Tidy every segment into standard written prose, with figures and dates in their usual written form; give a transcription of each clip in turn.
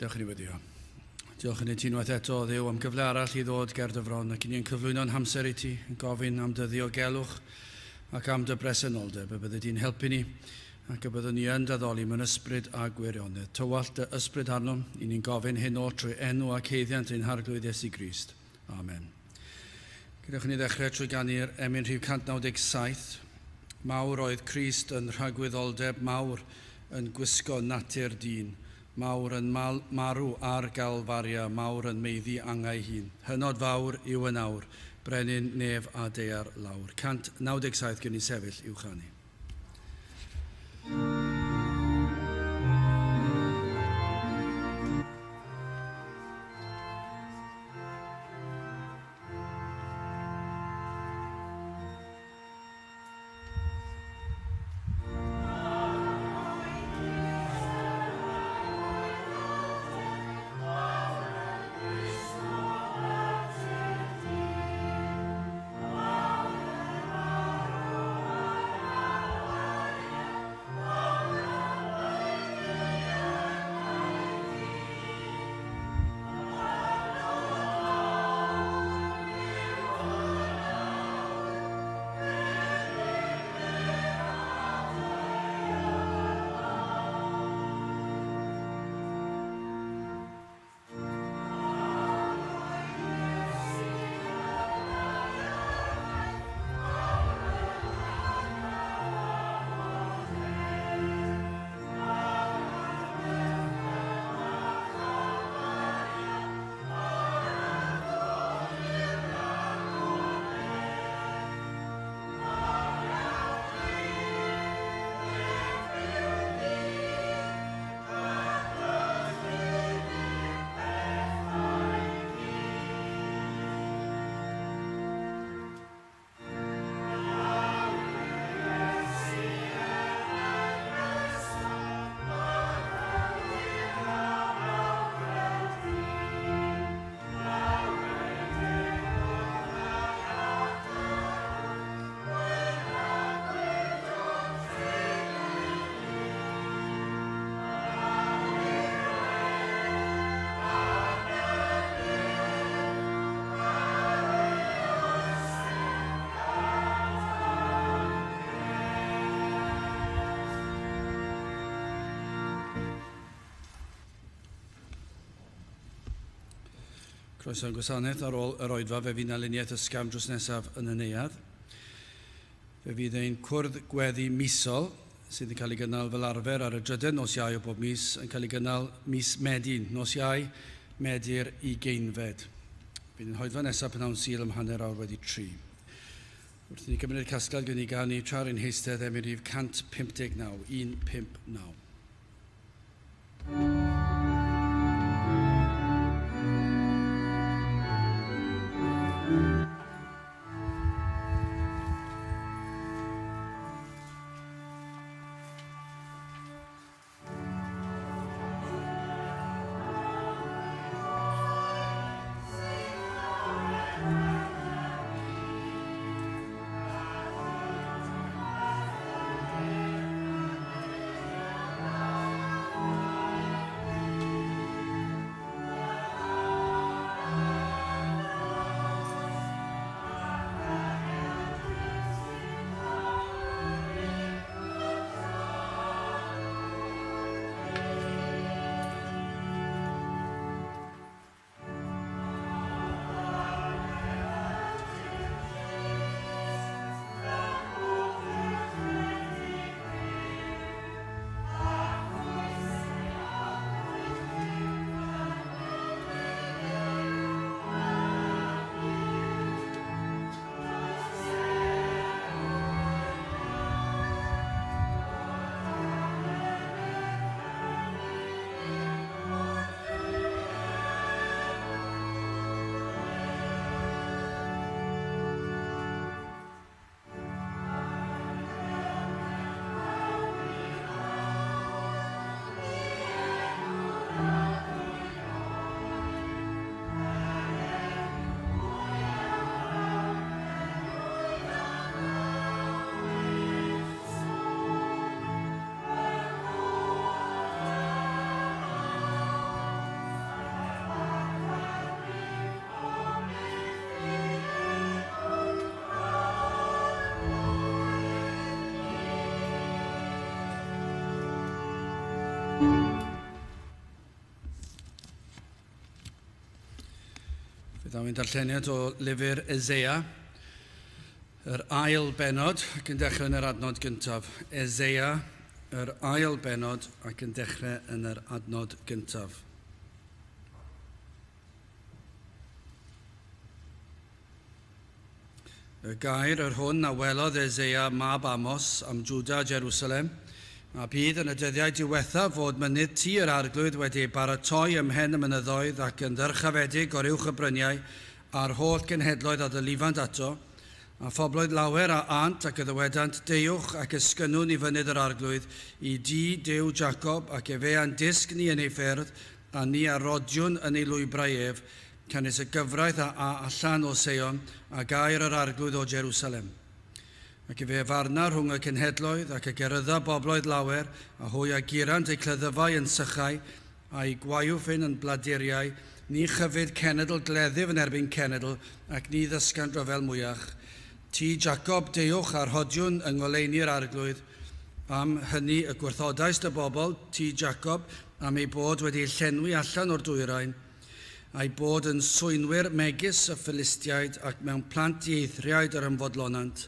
Dewch i ni weddio. Diolch i ti unwaith eto, Dduw, am gyfle arall i ddod ger dy fron ac i ni'n cyflwyno'n hamser i ti, yn gofyn am dy ddiogelwch ac am dy bresenoldeb, y byddi di'n helpu ni ac y byddwn ni yn d'addoli mewn ysbryd a gwirionedd. Tywallt dy ysbryd arnom, i ni'n gofyn hyn oll trwy enw ac haeddiant ein Harglwydd Iesu Grist. Amen. Gadewch i ni ddechrau trwy ganu'r emyn rhif 197. Mawr oedd Crist yn rhagwyddoldeb, mawr yn gwisgo natur dyn, mawr yn marw ar Galfaria, mawr yn maeddu angau hun. Hynod fawr yw yn awr, brenin nef a daear lawr. 197 gewn ni sefyll i'w chanu. Croeso i'n gwasanaeth ar ôl yr oedfa, fe fydd 'na luniaeth ysgafn drws nesaf yn y neuadd. Fe fydd ein cwrdd gweddi misol, sydd yn cael ei gynnal fel arfer ar y drydedd nos Iau o bob mis, yn cael ei gynnal mis Medi, nos Iau, Medi'r ugeinfed. Bydd ein hoedfa nesaf p'nawn Sul am 3:30. Wrth i ni gymryd y casgliad, gwn i ganu tra'r ein heistedd emyn rhif 159, 159. Fe ddaw ein darlleniad o lyfr Eseia, yr ail bennod, ac yn dechrau yn yr adnod gyntaf. Eseia, yr ail bennod, ac yn dechrau yn yr adnod gyntaf. Y gair yr hwn a welodd Eseia mab Amos am Jwda a Jerusalem, a bydd yn y dyddiau diwethaf fod mynydd tŷ yr Arglwydd wedi ei baratoi ym mhen y mynyddoedd ac yn ddyrchafedig oruwch y bryniau, a'r holl genhedloedd a ddylifant ato, a phobloedd lawer a ânt ac a ddywedant, Deuwch ac esgynnwn i fynydd yr Arglwydd, i dŷ Duw Jacob, ac efe a'n dysg ni yn ei ffyrdd, a ni a rodiwn yn ei lwybrau ef, Canys y gyfraith a â allan o Seion, a gair yr Arglwydd o Jerusalem. Ac efe a farna rhwng y cenhedloedd, ac a gerydda bobloedd lawer, a hwy a gurant eu cleddyfau yn sychau, a'u gwaywffyn yn bladuriau, ni chyfyd cenedl gleddyf yn erbyn cenedl, ac ni ddysgant ryfel mwyach. Ti, Jacob, deuwch a rhodiwn yng ngoleuni'r Arglwydd. Am hynny y gwrthodaist y bobl, ti, Jacob, am eu bod wedi eu llenwi allan o'r dwyrain, a'u bod yn swynwyr megis y Philistiaid ac mewn plant dieithriaid yr ymfodlonant.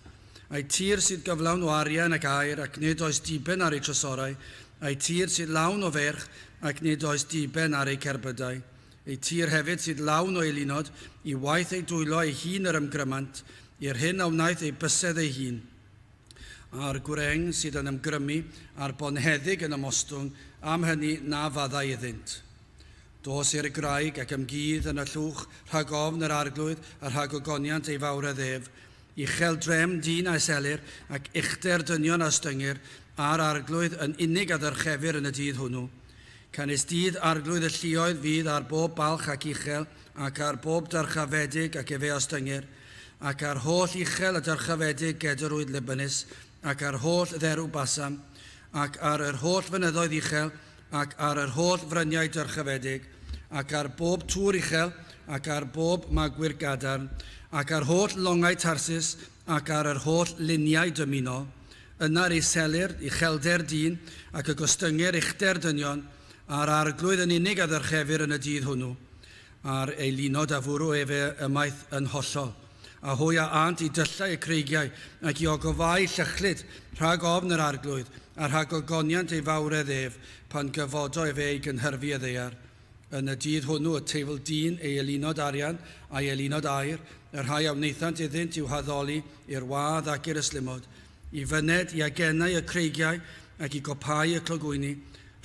A'u tir sydd gyflawn o arian ac aur, ac nid oes diben ar eu trysorau, a'u tir sydd lawn o feirch, ac nid oes diben ar eu cerbydau. Eu tir hefyd sydd lawn o eilunod, i waith eu dwylo eu hun yr ymgrymant, i'r hyn a wnaeth eu bysedd eu hun. A'r gwreng sydd yn ymgrymu, a'r bonheddig yn ymostwng, am hynny na faddau iddynt. Dos i'r graig ac ymgudd yn y llwch rhag ofn yr Arglwydd a rhag ogoniant ei fawredd ef. Uchel drem dyn a iselir, ac uchder dynion a ostyngir, a'r Arglwydd yn unig a ddyrchefir yn y dydd hwnnw. Canys dydd Arglwydd y lluoedd fydd ar bob balch ac uchel, ac ar bob dyrchafedig ac efe a ostyngir, ac ar holl uchel a dyrchafedig gedyrwyd Libanus, ac ar holl dderw Basan, ac ar yr holl fynyddoedd uchel, ac ar yr holl fryniau dyrchafedig, ac ar bob tŵr uchel, ac ar bob magwyr gadarn, ac ar holl longau Tarsis, ac ar yr holl luniau dymunol. Yna'r iselir uchelder dyn, ac y gostyngir uchder dynion, a'r Arglwydd yn unig a ddyrchefir yn y dydd hwnnw, a'r eilunod a fwrw efe ymaith yn hollol. A hwy a ânt i dyllau y creigiau, ac i ogofáu llychlyd, rhag ofn yr Arglwydd, a rhag ogoniant ei fawredd ef, pan gyfodo efe ei gynhyrfu y ddaear. Yn y dydd hwnnw y teifl dyn ei eilunod arian a'i eilunod aur, y rhai a wnaethant iddynt i'w haddoli i'r wadd ac i'r ystlumod, i fyned i agennau y creigiau ac i gopâu y clogwyni,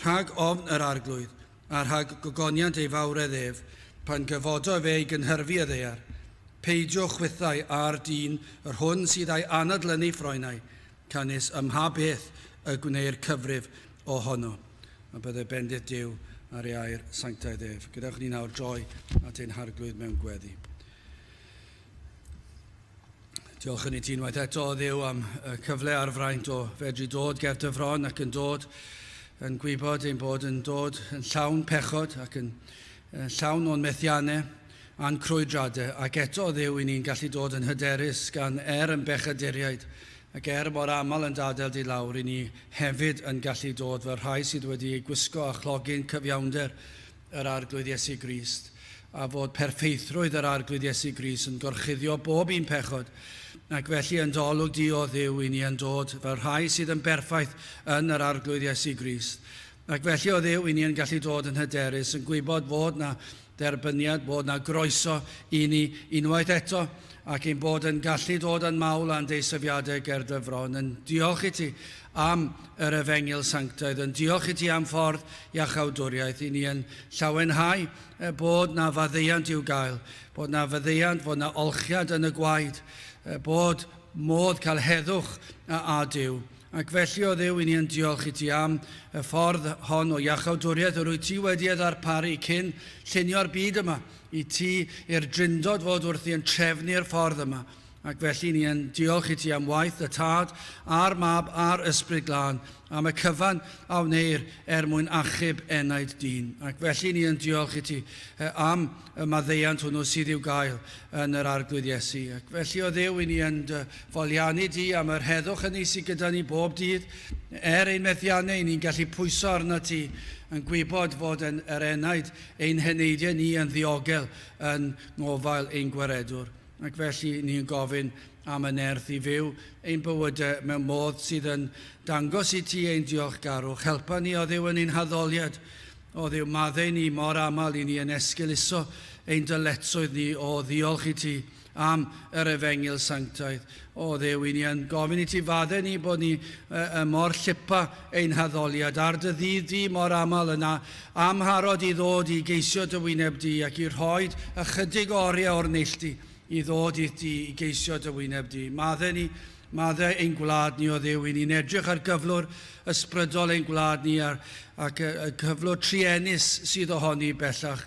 rhag ofn yr Arglwydd, a rhag gogoniant ei fawredd ef, pan gyfodo efe i gynhyrfu y ddaear. Peidiwch chwithau â'r dyn yr hwn sydd â'i anadl yn ei ffroenau, canys ym mha beth y gwneir cyfrif ohono. A byddai bendith Duw ar ei air sanctaidd ef. Gadewch ni nawr droi at ein Harglwydd mewn gweddi. Diolch yn i ti unwaith eto, Dduw, am y cyfle a'r fraint o fedru dod ger dy fron ac yn dod yn gwybod ein bod yn dod yn llawn pechod ac yn llawn o'n methiannau a'n crwydradau, ac eto, Dduw, i ni'n gallu dod yn hyderus gan er yn bechaduriaid ac er mor aml yn d'adael di lawr, i ni hefyd yn gallu dod fel rhai sydd wedi eu gwisgo â chlogyn cyfiawnder yr Arglwydd Iesu Grist, a fod perffeithrwydd yr Arglwydd Iesu Grist yn gorchuddio bob un pechod, ac felly yn dy olwg di, O Dduw, i ni yn dod fel rhai sydd yn berffaith yn yr Arglwydd Iesu Grist. Ac felly, O Dduw, i ni yn gallu dod yn hyderus, yn gwybod fod na dderbyniad, bod na groeso i ni unwaith eto, ac ein bod yn gallu dod â'n mawl a'n deisyfiadau ger dy fron, yn diolch i ti am yr Efengyl Sanctaidd, yn diolch i ti am ffordd iachawdwriaeth, i ni yn llawenhau bod na faddeuant i'w gael, bod na faddeuant, fod na olchiad yn y gwaed, bod modd cael heddwch â Duw. Ac felly, O Dduw, i ni yn diolch i ti am y ffordd hon o iachawdwriaeth yr wyt ti wedi ei ddarparu cyn llunio'r byd yma, i ti i'r Drindod fod wrthi yn trefnu'r ffordd yma. Ac felly ni yn diolch i ti am waith y Tad a'r Mab a'r Ysbryd Glân, am y cyfan a wneir er mwyn achub enaid dyn. Ac felly ni yn diolch i ti am y maddeuant hwnnw sydd i'w gael yn yr Arglwydd Iesu. Ac felly, o Dduw, i ni yn dy foliannu di am yr heddwch hynny sydd gyda ni bob dydd. Er ein methiannau, i ni'n gallu pwyso arnat ti, yn gwybod fod yn yr enaid ein heneidiau ni yn ddiogel yn ngofael ein Gwaredwr. Ac felly ni'n gofyn am y nerth i fyw ein bywydau mewn modd sydd yn dangos i ti ein diolchgarwch. Helpa ni, o Dduw, yn ein haddoliad. O Dduw, maddau ni mor aml i ni yn esgeuluso ein dyletswydd ni o ddiolch i ti am yr efengyl sanctaidd. O Dduw, i ni yn gofyn i ti faddau ni bod ni mor llipa ein haddoliad ar dy ddydd di mor aml yna amharod i ddod i geisio dy wyneb di ac i rhoid ychydig o oriau o'r neilltu i ddod i'th di i geisio dy wyneb di. Maddau ni, maddau ein gwlad ni o Dduw, i ni'n edrych ar gyflwr ysbrydol ein gwlad ni ar, ac y, y cyflwr truenus sydd ohoni bellach.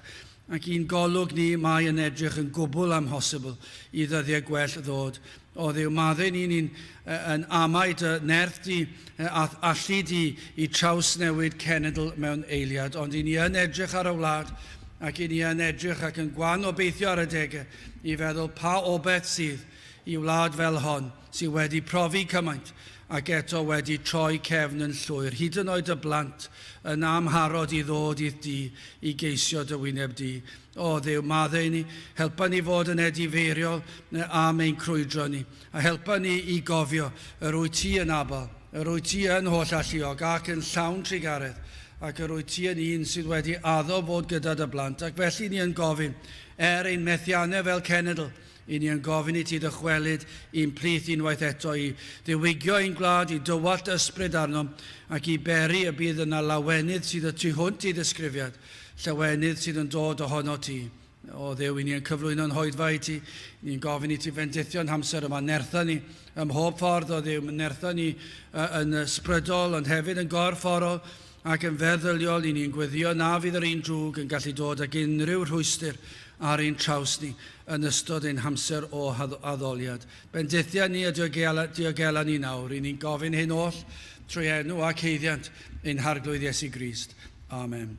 Ac i'n golwg ni, mae yn edrych yn gwbl amhosibl i ddyddiau gwell ddod. O Dduw, maddau ni ni'n yn amau dy nerth di a'th allu di i trawsnewid cenedl mewn eiliad. Ond i ni yn edrych ar y wlad, ac i ni yn edrych ac yn gwan obeithio ar adegau i feddwl pa obaith sydd i wlad fel hon sydd wedi profi cymaint ac eto wedi troi cefn yn llwyr, hyd yn oed y blant, yn amharod i ddod i'th dŷ i geisio dy wyneb di. O Dduw, maddau i ni, helpa ni fod yn edifeiriol am ein crwydro ni, a helpa ni i gofio yr wyt ti yn abal, yr wyt ti yn holl alluog ac yn llawn trugaredd, ac yr wyt ti yn un sydd wedi addo fod gyda dy blant, ac felly ni yn gofyn, er ein methiannau fel cenedl, I ni yn gofyn i ti ddychwelyd i'n plith unwaith eto, i ddiwygio ein gwlad, i dywallt ysbryd arnom, ac i beri y bydd yna lawenydd sydd y tu hwnt i ddisgrifiad, llawenydd sydd yn dod ohono ti. O Dduw, i ni yn cyflwyno'n hoedfa i ti, ni'n gofyn i ti fendithio'n hamser yma, nertha ni ym mhob ffordd, o Dduw, nertha ni yn ysbrydol, ond hefyd yn gorfforol ac yn feddyliol, i ni'n gweddio na fydd yr un drwg yn gallu dod ag unrhyw rhwystr ar ein traws ni yn ystod ein hamser o addoliad. Bendithia ni a diogela, diogela ni nawr. I ni'n gofyn hyn oll trwy enw ac haeddiant ein Harglwydd Iesu Grist. Amen.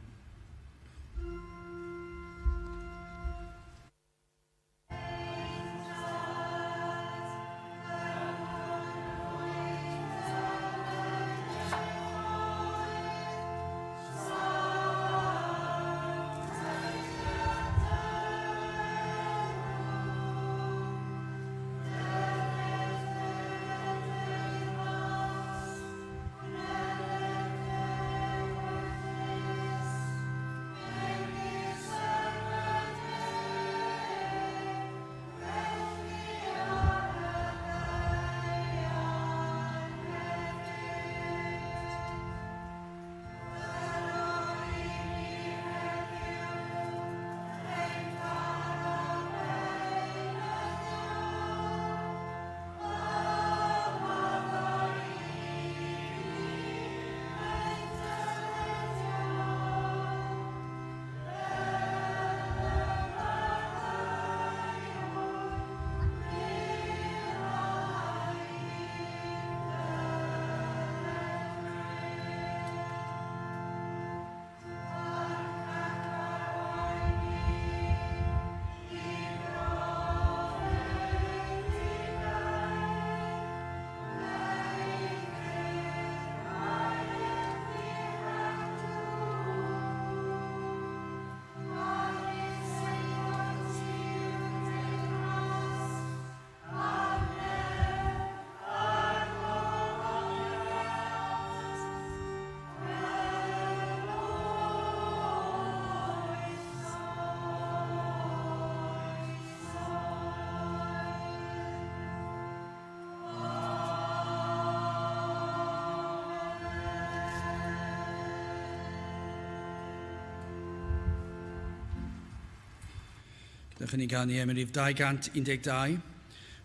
Dewch i ni ganu emyn rhif 212.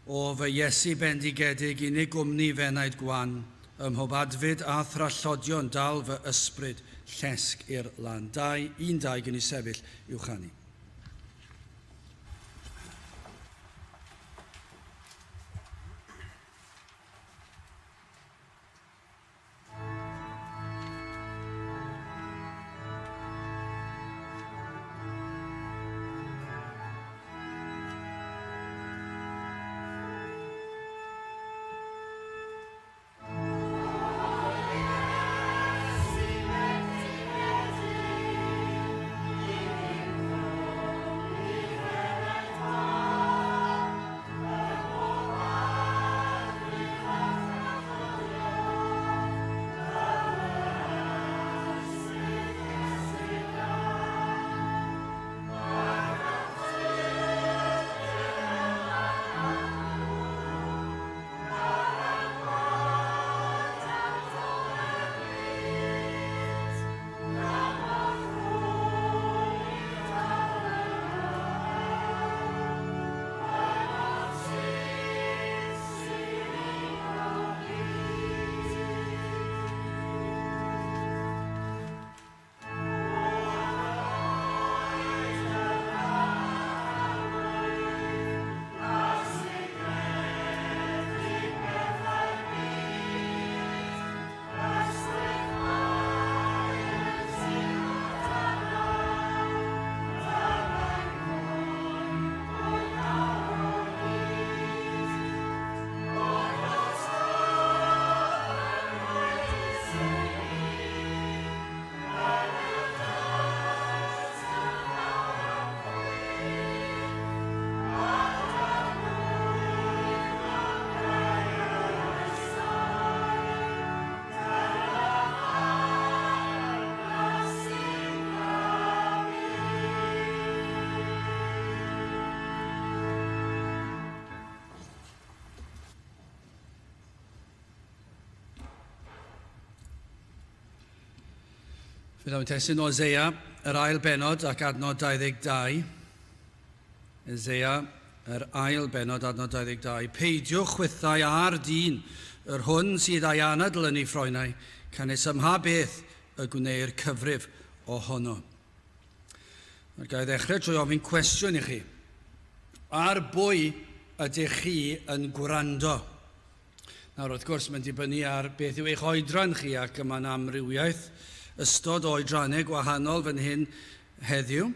O fy Iesu bendigedig, unig gwmni f'enaid gwan, ym mhob adfyd a thrallodion dal fy ysbryd llesg i'r lan. 2, 1, 2, gwn i sefyll i'w chanu. Fe ddaw testun o Eseia, yr ail benod ac adnod 22. Eseia, yr ail benod, adnod 22. Peidiwch chwithau â'r dyn, yr hwn sydd â'i anadl yn ei ffroenau, canys ym mha beth y gwneir cyfrif ohono. Nawr ga i ddechrau trwy ofyn cwestiwn i chi. Ar bwy ydych chi yn gwrando? Nawr, wrth gwrs, mae'n dibynnu ar beth yw eich oedran chi ac mae'n amrywiaeth ystod o oedrannau gwahanol fan hyn heddiw.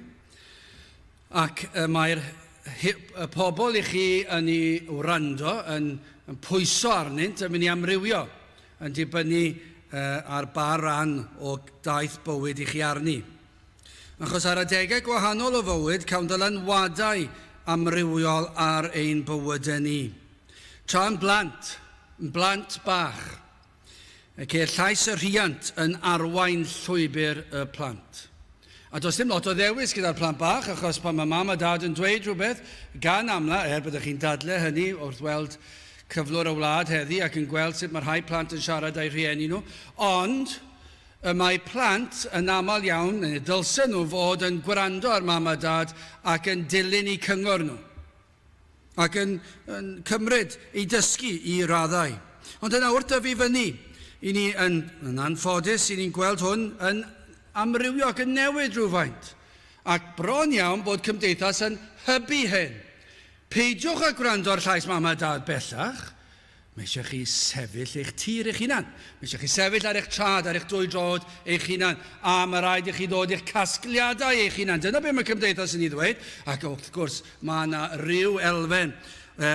Ac y mae'r y pobl i chi yn ei wrando, yn, yn pwyso arnynt, yn mynd i amrywio, yn dibynnu uh, ar ba ran o daith bywyd i chi arni. Achos ar adegau gwahanol o fywyd, cawn ddylanwadau amrywiol ar ein bywydau ni. Tra'n blant, yn blant bach, y ceir llais y rhiant yn arwain llwybr y plant. A does dim lot o ddewis gyda'r plant bach, achos pan mae mam a dad yn dweud rhywbeth, gan amla, er byddwch chi'n dadle hynny wrth weld cyflwr y wlad heddi ac yn gweld sut mae rhai plant yn siarad â'u rhieni nhw, ond y mae plant yn aml iawn, neu dylsen nhw fod yn gwrando ar mam a dad ac yn dilyn eu cyngor nhw. ac yn, yn cymryd ei dysgu i raddau. Ond yna wrth dyfu fyny, i ni yn, yn anffodus, i ni'n gweld hwn yn amrywio ac yn newid rhywfaint. Ac bron iawn bod cymdeithas yn hybu hyn. Peidiwch â gwrando ar llais mam a dad bellach. Mae eisiau chi sefyll eich tir eich hunan. Mae eisiau chi sefyll ar eich trad, ar eich dwy droed eich hunan. A mae rhaid i chi ddod i'ch casgliadau eich hunan. Dyna beth mae cymdeithas yn ei ddweud. Ac wrth gwrs, mae yna ryw elfen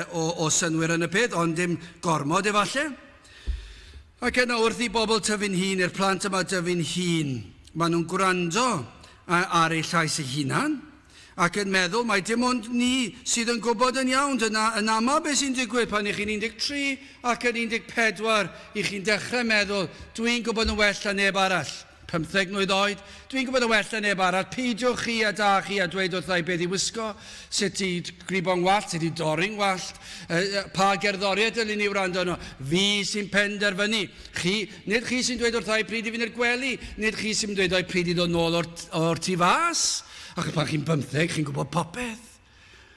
o, o synwyr yn y peth, ond dim gormod efallai. Ac yna wrth i bobl tyfu'n hun, i'r plant yma dyfu'n hun, maen nhw'n gwrando ar eu llais eu hunan. Ac yn meddwl mai dim ond ni sydd yn gwybod yn iawn, dyna yn aml beth sy'n digwydd pan y'ch chi'n 13 ac yn 14, y'ch chi'n dechrau meddwl, dwi'n gwybod yn well na neb arall. Pymtheg mlwydd oed, dwi'n gwybod yn well na neb arall, peidiwch chi a da chi a dweud wrtha i beth i wisgo, sut i gribo'n ngwallt, sut i dorri'n ngwallt, pa gerddoriaeth dylwn i wrando arno, fi sy'n penderfynu. Chi, nid chi sy'n dweud wrtha i pryd i fynd i'r gwely, nid chi sy'n dweud wrtha i pryd i ddod nôl o'r, o'r tu fas. Achos pan chi'n bymtheg, chi'n gwybod popeth.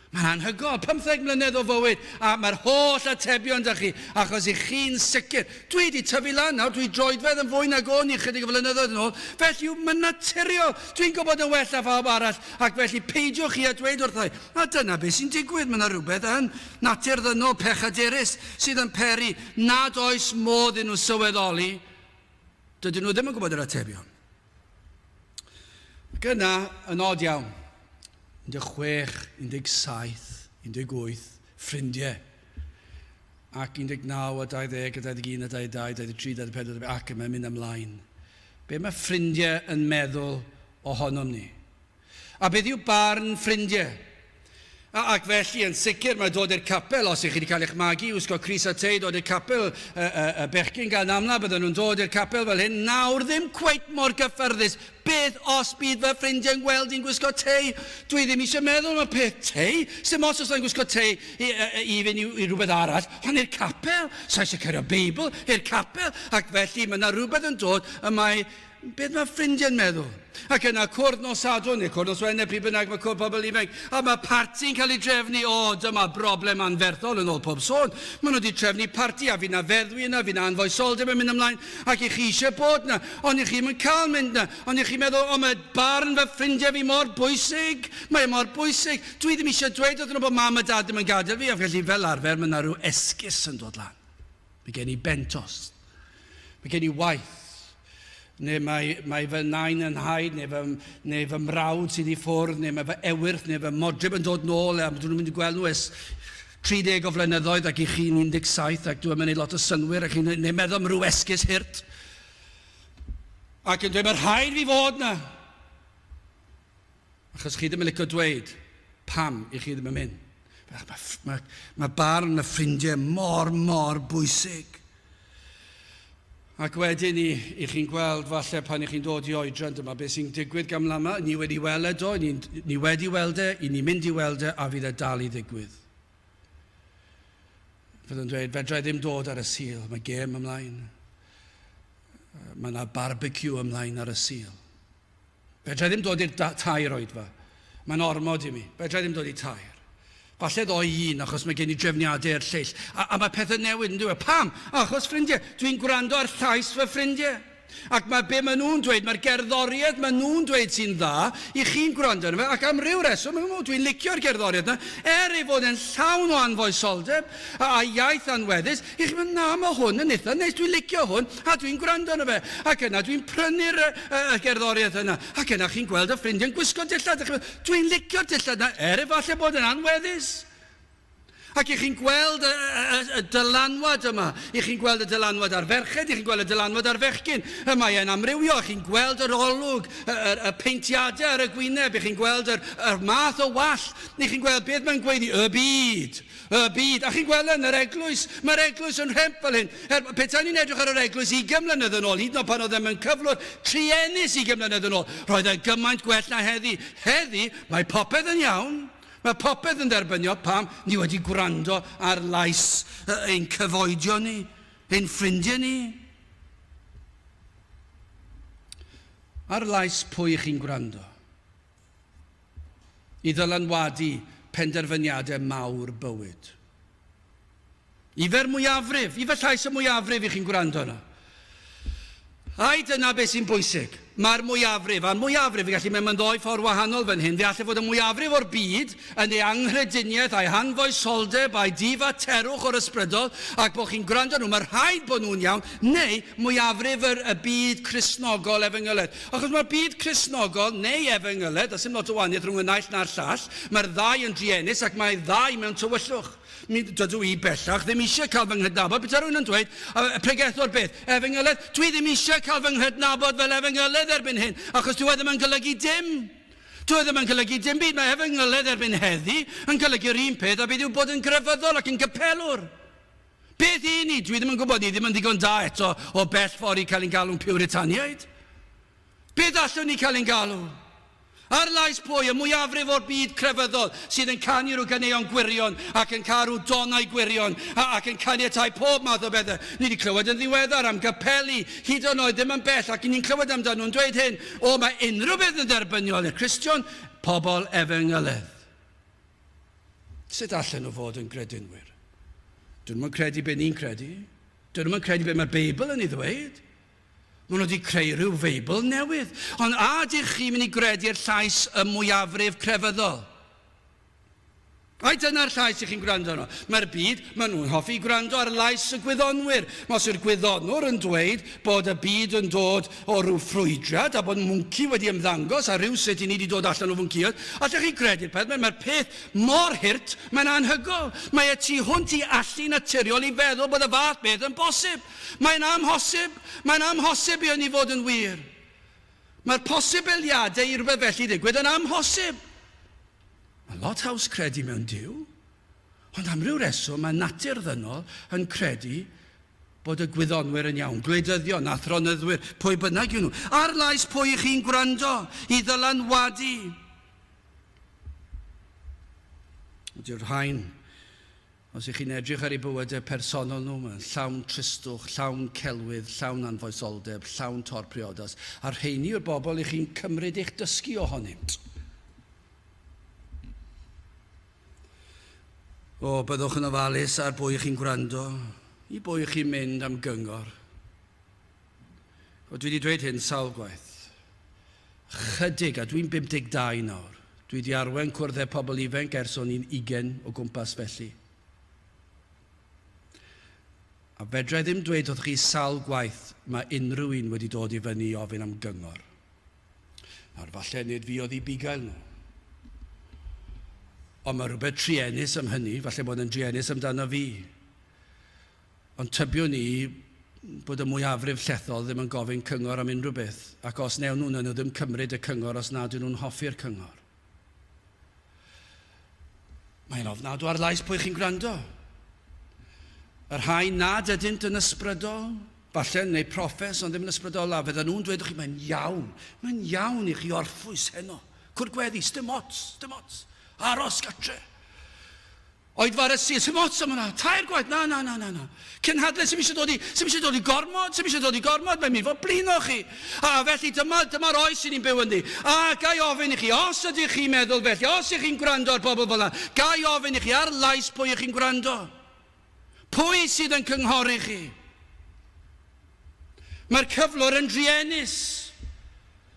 Mae'n anhygoel, 15 mlynedd o fywyd, a mae'r holl atebion da chi, achos i chi'n sicr. Dwi wedi tyfu lan nawr, dwi droedfedd yn fwy nag o'n i chydig o flynyddoedd yn ôl, felly mae'n naturiol, dwi'n gwybod yn well na phawb arall, ac felly peidiwch chi a dweud wrtha i. A dyna beth sy'n digwydd, mae yna rhywbeth yn natur ddynol pechadurus sydd yn peri nad oes modd iddyn nhw sylweddoli, dydyn nhw ddim yn gwybod yr atebion. Ac yna, yn od iawn, 16, 17, 18, ffrindiau. Ac 19 a 20 a 21 a 22, 23, 24, ac mae'n mynd ymlaen. Be mae ffrindiau yn meddwl ohonom ni? A beth yw barn ffrindiau? A, ac felly, yn sicr, mae dod i'r capel, os ych chi wedi cael eich magu i wisgo crys a tei, dod i'r capel, y, y, y bechgyn gan amla, bydden nhw'n dod i'r capel fel hyn, nawr ddim cweit mor gyffyrddus. Beth os bydd fy ffrindiau'n gweld i'n gwisgo tei? Dwi ddim eisiau meddwl am y peth tei. Sdim ots os dwi'n gwisgo tei i, i, i fynd i, i rhywbeth arall, ond i'r capel, sa eisiau cario Beibl i'r capel, ac felly mae yna rhywbeth yn dod y mae Beth mae ffrindiau'n meddwl? Ac yna cwrdd nos Sadwrn, neu cwrdd nos Wener, pryd bynnag mae cwrdd pobl ifanc, a mae parti'n cael ei drefnu. O, dyma broblem anferthol yn ôl pob sôn. Maen nhw wedi trefnu parti, a fydd 'na feddwi yna, fydd 'na anfoesoldeb yn mynd ymlaen, ac i chi eisiau bod 'na, ond i chi ddim yn cael mynd 'na. Ond i chi'n meddwl, o, mae barn fy ffrindiau fi mor bwysig, mae e mor bwysig. Dwi ddim eisiau dweud wrthyn nhw bod mam a dad ddim yn gadael fi, a felly fel arfer mae 'na rhyw esgus yn dod lan. Mae gen i bentost. Mae gen i waith. Neu mae, mae fy nain yn nhaid, neu fy, neu fy mrawd sydd i ffwrdd, neu mae fy ewyrth, neu fy modryb yn dod nôl, a dyn nhw'n mynd i gweld nhw ers 30 o flynyddoedd ac i chi'n 17 ac dwi'n mynd lot o synwyr ac chi'n neu meddwl am rhyw esgus hurt. Ac yn dweud, mae rhaid fi fod na. Achos chi ddim yn licio dweud pam i chi ddim yn mynd. Mae, mae, mae barn y ffrindiau mor, mor bwysig. Ac wedyn i, i chi'n gweld falle pan i chi'n dod i oedran dyma beth sy'n digwydd gan lama, ni wedi weld o, ni, ni wedi weld e, i ni mynd i weld e, a fydd e dal i ddigwydd. Fydd yn dweud, fedra i ddim dod ar y Sul, mae gêm ymlaen. Mae yna barbecue ymlaen ar y Sul. Fedra i ddim dod i'r tair oedfa. Mae'n ormod i mi. Fedra i ddim dod i tair. Falle ddo i un achos mae gen i drefniadau i'r lleill. A, a mae pethau newid yn dweud. Pam? Achos ffrindiau. Dwi'n gwrando ar llais fy ffrindiau. Ac mae be maen nhw'n dweud, mae'r gerddoriaeth maen nhw'n dweud sy'n dda, i chi'n gwrando arno fe, ac am ryw reswm, o, dwi'n licio'r gerddoriaeth yna, er ei fod e'n llawn o anfoesoldeb a, a iaith anweddus, i chi'n mynd, na, mae hwn yn eitha neis, dwi'n licio hwn, a dwi'n gwrando arno fe. Ac yna dwi'n prynu'r y, y, y gerddoriaeth yna. Ac yna chi'n gweld y ffrindiau'n gwisgo dillad, a chi'n mynd, dwi'n licio'r dillad yna, er efallai bod yn anweddus. Ac i chi'n gweld y, y, y dylanwad yma. I chi'n gweld y dylanwad ar ferched, i chi'n gweld y dylanwad ar fechgyn. Y mae e'n amrywio, chi'n gweld yr olwg, y, y, y peintiadau ar y gwyneb, i chi'n gweld yr, yr math o wall, i chi'n gweld beth mae'n gweiddi, y byd, y byd. A chi'n gweld yn yr eglwys, mae'r eglwys yn rhemp fel hyn. Er, petai ni'n edrych ar yr eglwys 20 mlynedd yn ôl, hyd yn oed pan oedd e'n cyflwr truenus 20 mlynedd yn ôl, roedd e gymaint gwell na heddi. Heddi, mae popeth yn iawn. Mae popeth yn dderbyniol, pam? Ni wedi gwrando ar lais ein cyfoedion ni, ein ffrindiau ni. Ar lais pwy chi'n gwrando? I ddylanwadu penderfyniadau mawr bywyd. Ifer mwyafrif, ife llais y mwyafrif i chi'n gwrando arno? Ai dyna beth sy'n bwysig? Mae'r mwyafrif, a'r mwyafrif yn gallu mynd mewn ddoi ffordd wahanol fan hyn, fe allai fod y mwyafrif o'r byd yn ei anghrediniaeth a'i hanfoesoldeb a'i difaterwch o'r ysbrydol, ac bod chi'n gwrando nhw, mae rhaid bod nhw'n iawn, neu mwyafrif yr, y byd Cristnogol efengylaidd. Achos mae'r byd Cristnogol neu efengylaidd, does dim lot o wahaniaeth rhwng y naill na'r llall, mae'r ddau yn druenus ac mae'r ddau mewn tywyllwch. Mi, dydw i bellach ddim eisiau cael fy nghydnabod. Petai rhywun yn dweud, pregethwr beth? Efengylydd? Dwi ddim eisiau cael fy nghydnabod fel efengylydd erbyn hyn, achos dyw e ddim yn golygu dim. Dyw e ddim yn golygu dim byd. Mae efengylydd erbyn heddi yn golygu'r un peth a beth yw bod yn grefyddol ac yn gapelwr. Beth i ni? Dwi ddim yn gwybod, ni ddim yn ddigon da eto o bell ffordd i cael ein galw'n Puritaniaid. Beth allwn ni cael ein galw? Ar lais pwy, y mwyafrif o'r byd crefyddol sydd yn canu rhyw ganeuon gwirion ac yn caru donau gwirion ac yn caniatáu pob math o bethau. Ni wedi clywed yn ddiweddar am gapeli, hyd yn oed ddim yn bell, ac ni'n clywed amdano nhw'n dweud hyn, o, mae unrhyw beth yn dderbyniol i'r Cristion, pobl efengylydd. Sut allan nhw fod yn gredinwyr? Dyn nhw'n credu beth ni'n credu. Dyn nhw'n credu beth mae'r Beibl yn ei ddweud. Maen nhw wedi creu rhyw Feibl newydd. Ond a ydych chi'n mynd i gredu'r llais y mwyafrif crefyddol? Ai dyna'r llais i chi'n gwrando arno? Mae'r byd, maen nhw'n hoffi gwrando ar lais y gwyddonwyr. Mae os yw'r gwyddonwr yn dweud bod y byd yn dod o ryw ffrwydrad a bod mwnci wedi ymddangos a rhywsut i ni wedi dod allan o fwncïoedd, allech chi gredu'r peth? Mae'r peth mor hurt, mae'n anhygoel. Mae y tu hwnt i allu naturiol i feddwl bod y fath beth yn bosib. Mae'n amhosib, mae'n amhosib i hynny fod yn wir. Mae'r posibiliadau i rywbeth felly ddigwydd yn amhosib. Mae lot haws credu mewn Duw, ond am ryw reswm mae natur ddynol yn credu bod y gwyddonwyr yn iawn, gwleidyddion, athronyddwyr, pwy bynnag yw nhw. Ar lais pwy i chi'n gwrando i ddylanwadu? Ydy'r rhain Os ych chi'n edrych ar eu bywydau personol nhw, mae'n llawn tristwch, llawn celwydd, llawn anfoesoldeb, llawn tor-priodas, a'r rheini yw'r bobl ych chi'n cymryd eich dysgu ohonynt. O, byddwch yn ofalus ar bwy chi'n gwrando, i bwy chi'n mynd am gyngor. O, dwi wedi dweud hyn sawl gwaith. Chydig, a dwi'n 52 nawr. Dwi wedi arwain cwrddau pobl ifanc ers o'n i'n ugain o gwmpas felly. A fedra i ddim dweud wrth chi sawl gwaith mae unrhyw un wedi dod i fyny i ofyn am gyngor. Nawr, falle nid fi oedd i bugail nhw. Ond mae rhywbeth truenus am hynny, falle bod yn druenus amdano fi. Ond tybiwn i bod y mwyafrif llethol ddim yn gofyn cyngor am unrhyw beth, ac os wnewn nhw, wnawn nhw ddim cymryd y cyngor os nad ydyn nhw'n hoffi'r cyngor. Mae'n ofnadw ar lais pwy chi'n gwrando. Y rhai nad ydynt yn ysbrydol, falle neu proffes, ond ddim yn ysbrydol, a fydden nhw'n dweud chi, mae'n iawn, mae'n iawn i chi orffwys heno. Cwrdd gweddi, sdim ots, sdim ots. Aros gatre. Oedfa ar y Sul, sy'm ots am hwnna, tair gwaith, na, na, na, na, na. Cynhadledd, sy'm eisiau dod i, sy'm eisiau dod i gormod, sy'm eisiau dod i gormod, mae'n mynd i fod blino chi. A felly dyma, dyma'r oes sy'n ni'n byw ynddi. A ga i ofyn i chi, os ydych chi'n meddwl felly, os ych chi'n gwrando ar bobl fel yna, ga i ofyn i chi, ar lais pwy ych chi'n gwrando? Pwy sydd yn cynghori chi? Mae'r cyflwr yn druenus.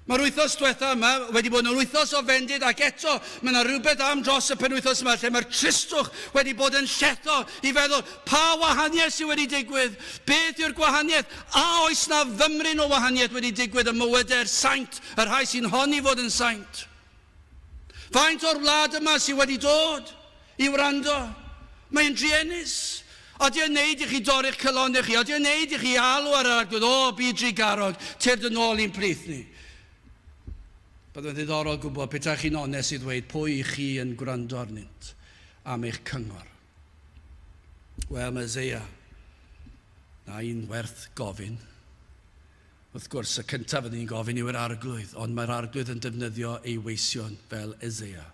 Mae'r wythnos diwetha yma wedi bod yn wythnos o fendid ac eto mae yna rhywbeth am dros y penwythnos yma lle mae'r tristwch wedi bod yn lletho i feddwl pa wahaniaeth sydd wedi digwydd, beth yw'r gwahaniaeth, a oes na fymryn o wahaniaeth wedi digwydd ym mywydau'r saint, y rhai sy'n honni fod yn saint. Faint o'r wlad yma sydd wedi dod i wrando? Mae'n druenus. Ydy o'n neud i chi dorri'ch calonnau chi? Ydy o'n neud i chi alw ar yr Arglwydd, O, byd drugarog, tyrd yn ôl i'n plith ni? Byddai'n ddiddorol gwybod, petai chi'n onest i ddweud pwy i chi yn gwrando arnynt am eich cyngor. Wel, mae Isaiah, na un werth gofyn. Wrth gwrs, y cyntaf fyddwn ni'n gofyn yw i'r Arglwydd, ond mae'r Arglwydd yn defnyddio ei weision fel Eseia.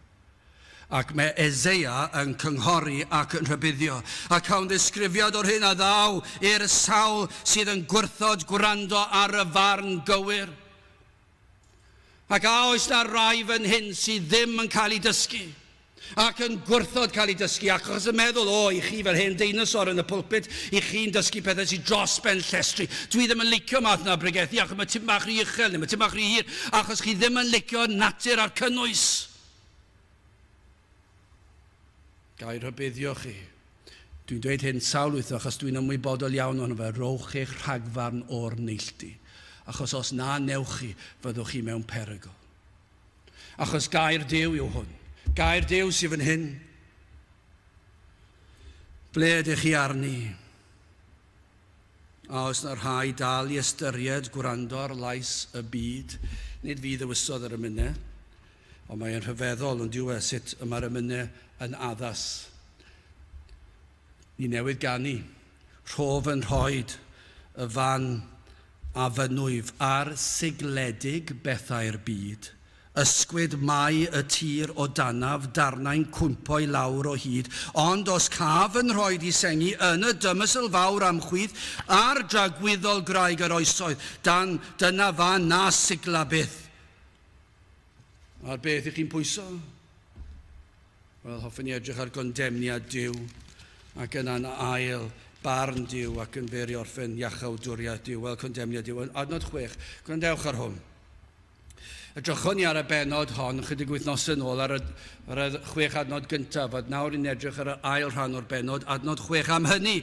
Ac mae Eseia yn cynghori ac yn rhybuddio, a cawn ddisgrifiad o'r hyn a ddaw i'r sawl sydd yn gwrthod gwrando ar y farn gywir. Ac a oes 'na rai fan hyn sydd ddim yn cael eu dysgu, ac yn gwrthod cael eu dysgu, achos yn meddwl, o, i chi fel hen deinosor yn y pulpit, i chi'n dysgu pethau sydd dros ben llestri. Dwi ddim yn licio math 'na o bregethu, achos mae tipyn bach rhy uchel, neu mae tipyn bach rhy hir, achos chi ddim yn licio natur a'r cynnwys. Ga i rhybuddio chi? Dwi'n dweud hyn sawl wythnos achos dwi'n ymwybodol iawn ohono fe, rhowch eich rhagfarn o'r neilltu. Achos os na newch chi, fyddwch chi mewn perygl. Achos gair Duw yw hwn. Gair Duw sydd fan hyn. Ble ydych chi arni? A oes 'na rhai dal i ystyried gwrando ar lais y byd? Nid fi ddewisodd yr emynau, ond mae'n rhyfeddol yn dyw e sut y mae'r emynau yn addas. Ni newydd ganu, rhof yn rhoed y fan a fynwyf ar sigledig bethau'r byd, Ysgwyd mai y tir o danaf darnau'n cwympo i lawr o hyd, ond os caf fy nhroed i sengi yn y dymysl fawr am chwith ar dragwyddol graig yr oesoedd, dan, dyna fan na sigla byth. Ar beth ych chi'n pwyso? Wel, hoffwn i edrych ar gondemniad Duw, ac yna'n ail, barn Duw, ac yn fyr i orffen iachawdwriaeth Duw. Wel, condemniad Duw. Adnod 6, gwrandewch ar hwn. Edrychwn ni ar y bennod hon chydig wythnosau yn ôl ar y, ar y chwech adnod gyntaf, a nawr ni'n edrych ar yr ail rhan o'r bennod, adnod chwech. Am hynny,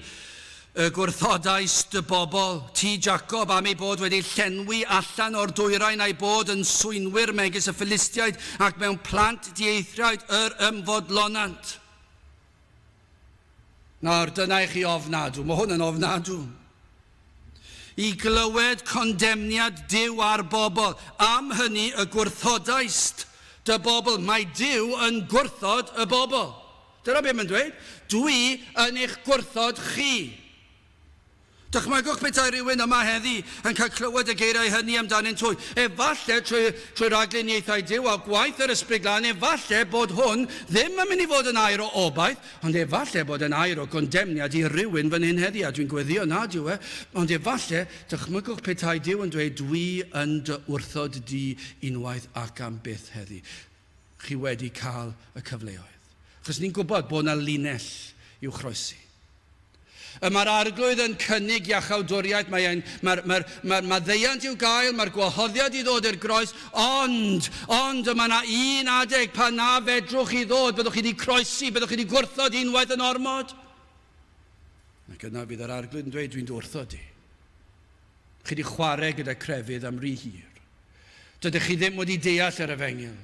y gwrthodais dy bobl, ti Jacob, am ei bod wedi llenwi allan o'r dwyrain a'i bod yn swynwyr megis y Philistiaid ac mewn plant dieithriaid yr ymfodlonant. Nawr, dyna i chi ofnadw. Mae hwn yn ofnadw. I glywed condemniad Duw ar bobl. Am hynny y gwrthodaist dy bobl. Mae Duw yn gwrthod y bobl. Dyna beth mae'n dweud. Dwi yn eich gwrthod chi. Dychmygwch petai rhywun yma heddi yn cael clywed y geiriau hynny amdanynt hwy. Efallai, trwy, trwy ragluniaethau Duw a gwaith yr Ysbryd Glân, efallai bod hwn ddim yn mynd i fod yn air o obaith, Ond efalle bod e'n air o gondemniad i rywun fan hyn heddi, a dwi'n gweddïo nad yw e, ond efalle, dychmygwch petai Duw yn dweud, dwi yn dy wrthod di unwaith ac am byth heddi. Chi wedi cael y cyfleoedd. Achos ni'n gwybod bod yna linell i'w chroesi. Y mae'r Arglwydd yn cynnig iachawdwriaeth, mae e'n, mae'r, mae'r, mae'r maddeuant i'w gael, mae'r gwahoddiad i ddod i'r groes, ond, ond y mae yna un adeg pan na fedrwch chi ddod, byddwch chi wedi croesi, byddwch chi wedi gwrthod unwaith yn ormod. Ac yna bydd yr Arglwydd yn dweud, dwi'n dy wrthod di. Chi wedi chwarae gyda crefydd am rhy hir. Dydych chi ddim wedi deall yr efengyl.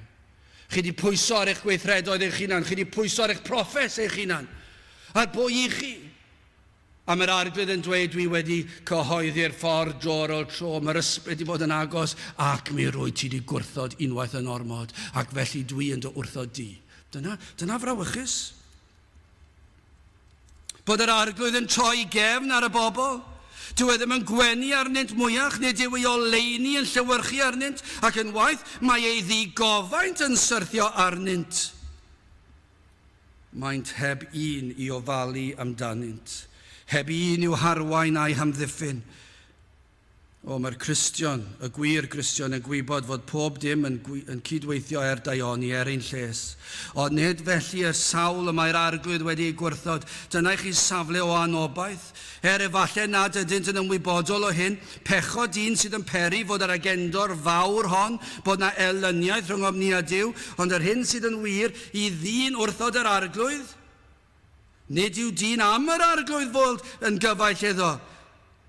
Chi wedi pwyso ar eich gweithredoedd eich hunan. Chi wedi pwyso ar eich proffes eich hunan. Ar bwy i chi? A mae'r Arglwydd yn dweud, dwi wedi cyhoeddi'r ffordd dro ar ôl tro, mae'r ysbryd wedi bod yn agos, ac mi rwy ti wedi gwrthod unwaith yn ormod, ac felly dwi yn dy wrthod di. Dyna, dyna frawychus. Bod yr Arglwydd yn troi gefn ar y bobl. Dyw e ddim yn gwenu arnynt mwyach, nid yw ei oleuni yn llewyrchu arnynt, ac yn waeth, mae ei ddigofaint yn syrthio arnynt. Maent heb un i ofalu amdanynt, heb un i'w harwain a'u hamddiffyn. O, mae'r Cristion, y gwir Gristion, yn gwybod fod pob dim yn, yn cydweithio er daioni, er ein lles. Ond nid felly y sawl y mae'r Arglwydd wedi ei gwrthod. Dyna i chi safle o anobaith. Er efallai nad ydynt yn ymwybodol o hyn, pechod dyn sydd yn peri fod yr agendor fawr hon, bod na elyniaeth rhyngom ni a Duw, ond yr hyn sydd yn wir, i ddyn wrthod yr Arglwydd, Nid yw dyn am yr Arglwydd fod yn gyfaill iddo.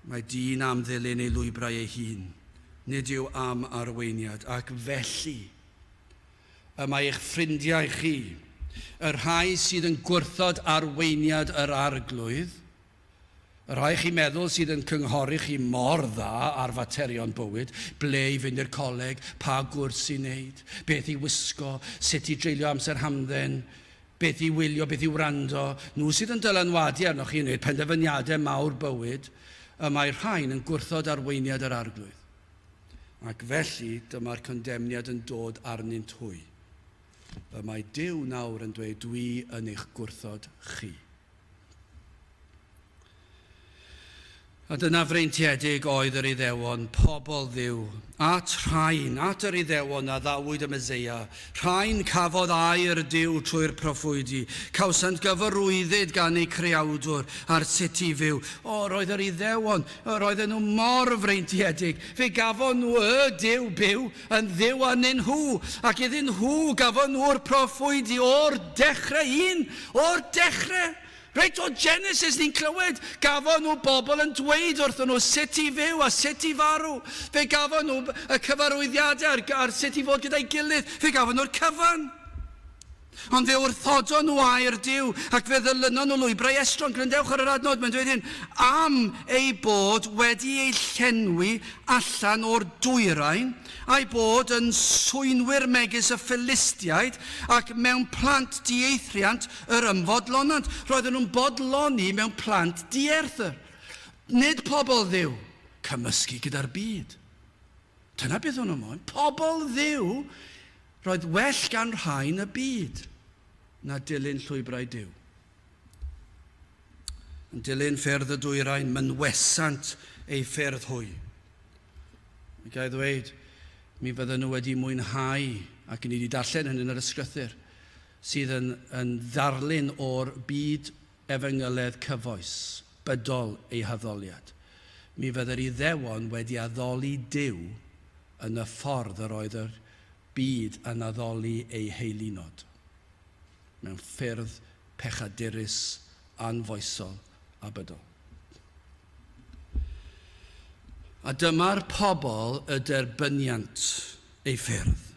Mae dyn am ddilyn ei lwybrau ei hun. Nid yw am arweiniad, ac felly y mae eich ffrindiau chi, y rhai sydd yn gwrthod arweiniad yr Arglwydd, y rhai chi'n meddwl sydd yn cynghori chi mor dda ar faterion bywyd, ble i fynd i'r coleg, pa gwrs i wneud, beth i wisgo, sut i dreulio amser hamdden, beth i wylio, beth i wrando, nhw sydd yn dylanwadu arnoch chi yn gwneud penderfyniadau mawr bywyd, y mae rhain yn gwrthod arweiniad yr Arglwydd. Ac felly dyma'r condemniad yn dod arnynt hwy. Y mae Duw nawr yn dweud, dwi yn eich gwrthod chi. A dyna freintiedig oedd yr Iddewon, pobl Dduw. At rhain, at yr Iddewon a ddawyd y Meseia. Rhain cafodd air Duw trwy'r proffwydi. Cawsant gyfarwyddyd gan eu Creawdwr ar sut i fyw. O, roedd yr Iddewon, roedden nhw mor freintiedig. Fe gafon nhw y Duw byw yn Dduw arnyn nhw, ac iddyn nhw gafon nhw'r proffwydi o'r dechrau un, o'r dechrau. Reit o Genesis ni'n clywed, gafon nhw bobl yn dweud wrthyn nhw sut i fyw a sut i farw. Fe gafon nhw y cyfarwyddiadau ar, ar sut i fod gyda'i gilydd. Fe gafon nhw'r cyfan. Ond fe wrthodon nhw air Duw, ac fe ddilynon nhw lwybrau estron. Gwrandewch ar yr adnod, mae'n dweud hyn, am eu bod wedi eu llenwi allan o'r dwyrain, a'u bod yn swynwyr megis y Philistiaid, ac mewn plant dieithriant yr ymfodlonant. Roedden nhw'n bodloni mewn plant dierthr. Nid pobl Dduw, cymysgu gyda'r byd. Dyna beth o'n nhw moyn. Pobl Dduw, roedd well gan rhain y byd na dilyn llwybrau Duw. Yn dilyn ffyrdd y dwyrain, mynwesant eu ffyrdd hwy. Mi ga i ddweud, mi fydden nhw wedi mwynhau, ac ni wedi darllen hyn yn yr ysgrythur, sydd yn, yn ddarlun o'r byd efengyledd cyfoes, bydol ei haddoliad. Mi fydde'r Iddewon wedi addoli Duw yn y ffordd yr oedd yr byd yn addoli ei heilunod, mewn ffyrdd pechadurus, anfoesol a bydol. A dyma'r pobl y derbyniant ei ffyrdd.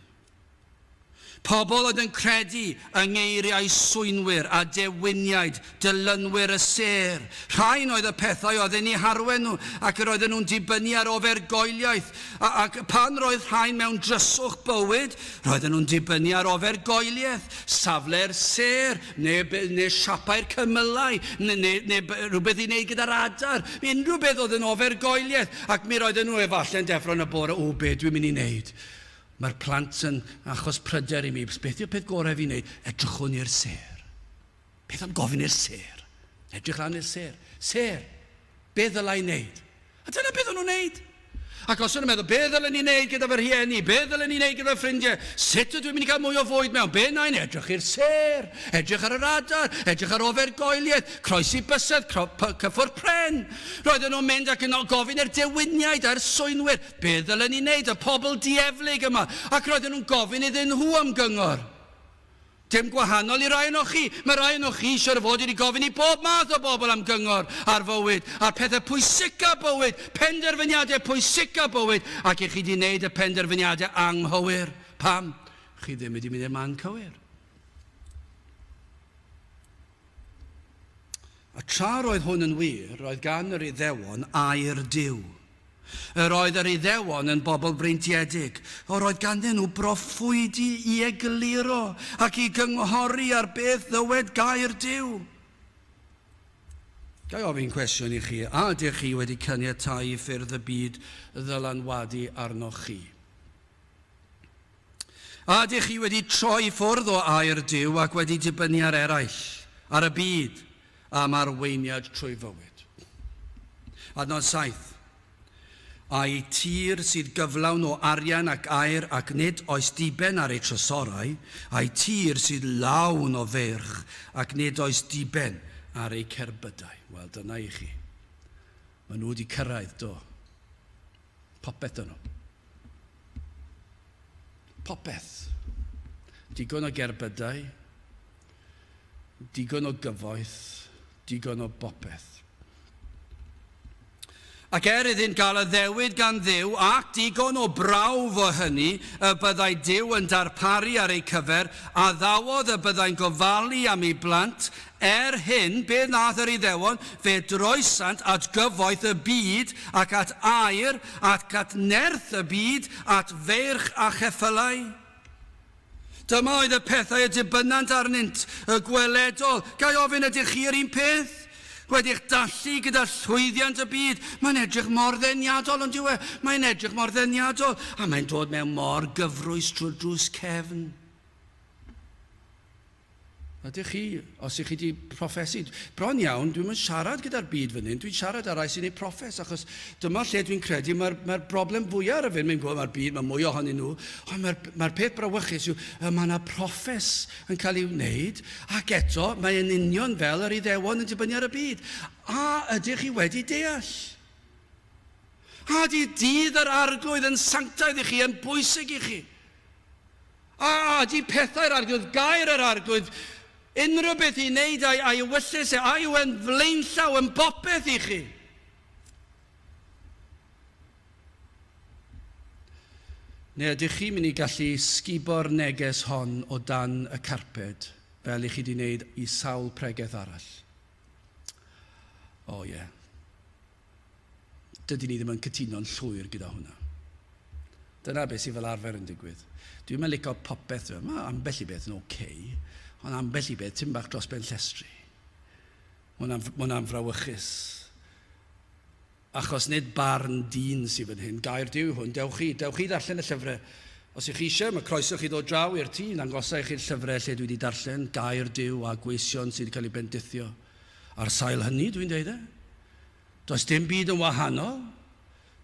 Pobl oedd yn credu yng ngeiriau swynwyr a dewiniaid, dilynwyr y sêr. Rhain oedd y pethau oedd yn eu harwain nhw, ac yr oedden nhw'n dibynnu ar ofergoeliaeth. A, ac pan roedd rhain mewn dryswch bywyd, roedden nhw'n dibynnu ar ofergoeliaeth, safle'r sêr, neu, neu siapau'r cymylau, neu, neu, neu rhywbeth i wneud gyda'r adar, unrhyw beth oedd yn ofergoeliaeth. Ac mi roedden nhw efallai'n deffro yn y bore, o, be dwi'n mynd i wneud? Mae'r plant yn achos pryder i mi. Beth yw'r peth gorau fi wneud? Edrychwn i'r sêr. Beth am gofyn i'r sêr? Edrych lan i'r sêr. Sêr, beth ddylai wneud? A dyna beth o'n nhw'n wneud. Ac os o'n nhw'n meddwl, beth ddylen ni wneud gyda fy rhieni? Beth ddylen ni wneud gyda fy ffrindiau? Sut ydw i'n mynd i gael mwy o fwyd mewn? Be na i'n edrych i'r sêr, edrych ar yr adar, edrych ar ofergoeliaeth, croesi bysedd, cyffwrdd pren. Roedden nhw'n mynd ac yn gofyn i'r dewiniaid a'r swynwyr, Be ddylen ni wneud, y pobl dieflig yma? Ac roedden nhw'n gofyn iddyn nhw am gyngor. Dim gwahanol i rai ohonoch chi. Mae rai ohonoch chi, siŵr o fod, wedi gofyn i bob math o bobl am gyngor ar fywyd, a'r pethau pwysica bywyd, penderfyniadau pwysica bywyd, ac i chi wedi wneud y penderfyniadau anghywir. Pam? Chi ddim wedi mynd i'r man cywir. A tra roedd hwn yn wir, roedd gan yr Iddewon air Duw. Yr oedd yr Iddewon yn bobl freintiedig. Yr oedd ganddyn nhw broffwydi i egluro ac i gynghori ar beth ddywed gair Duw. Ga i ofyn cwestiwn i chi? A ydych chi wedi caniatáu i ffyrdd y byd ddylanwadu arnoch chi? A ydych chi wedi troi i ffwrdd o air Duw ac wedi dibynnu ar eraill, ar y byd, am arweiniad trwy fywyd? Adnod 7. Ai tir sydd gyflawn o arian ac aur ac nid oes diben ar ei trysorau, ai tir sydd lawn o feirch ac nid oes diben ar eu cerbydau. Wel, dyna i chi. Maen nhw wedi cyrraedd, do. Popeth dyn nhw. Popeth. Digon o gerbydau, digon o gyfoeth, digon o bopeth. Ac er iddynt gael addewid gan Dduw, ac digon o brawf o hynny, y byddai Duw yn darparu ar eu cyfer, addawodd y byddai'n gofalu am ei blant, er hyn, be wnaeth yr Iddewon? Fe droesant at gyfoeth y byd, ac at aur, ac at nerth y byd, at feirch a cheffylau. Dyma oedd y pethau y dibynnant arnynt, y gweledol. Ga i ofyn, ydych chi yr un peth? Wedi'ch dallu gyda llwyddiant y byd? Mae'n edrych mor ddeniadol, ond yw e? Mae'n edrych mor ddeniadol, a mae'n dod mewn mor gyfrwys trwy'r drws cefn. Ydych chi, os ych chi wedi proffesu, bron iawn, dwi'm yn siarad gyda'r byd fan hyn, dwi'n siarad â rai sy'n ei proffes, achos dyma lle dwi'n credu mae'r mae broblem fwyaf ar y funud, mae'n gwybod mae'r byd, mae mwy ohonyn nhw, ond mae'r mae peth brawychus yw, y mae yna proffes yn cael ei wneud, ac eto mae'n union fel yr Iddewon yn dibynnu ar y byd. A ydych chi wedi deall? A ydy dydd yr Arglwydd yn sanctaidd i chi, yn bwysig i chi? A ydy pethau'r Arglwydd, gair yr Arglwydd, unrhyw beth i wneud a'i, a'i ewyllys e, a yw e'n flaenllaw yn bopeth i chi? Neu ydych chi'n mynd i gallu sgubo'r neges hon o dan y carped fel i chi wedi wneud i sawl pregeth arall? O oh, ie. Yeah. Dydyn ni ddim yn cytuno'n llwyr gyda hwnna. Dyna beth sydd fel arfer yn digwydd. Dwi'm yn licio popeth, mae ambell i beth yn oce, okay, ond ambell i beth tim bach dros ben llestri. Mae hwnna'n frawychus. Achos nid barn dyn sydd fan hyn, gair Duw hwn, dewch chi, dewch chi ddarllen y llyfrau. Os ych chi eisiau, mae croeso chi ddod draw i'r tŷ, ddangosau chi'r llyfrau lle dwi wedi darllen gair Duw a gweision sydd wedi cael eu bendithio. Ar sail hynny, dwi'n deud e. Does dim byd yn wahanol.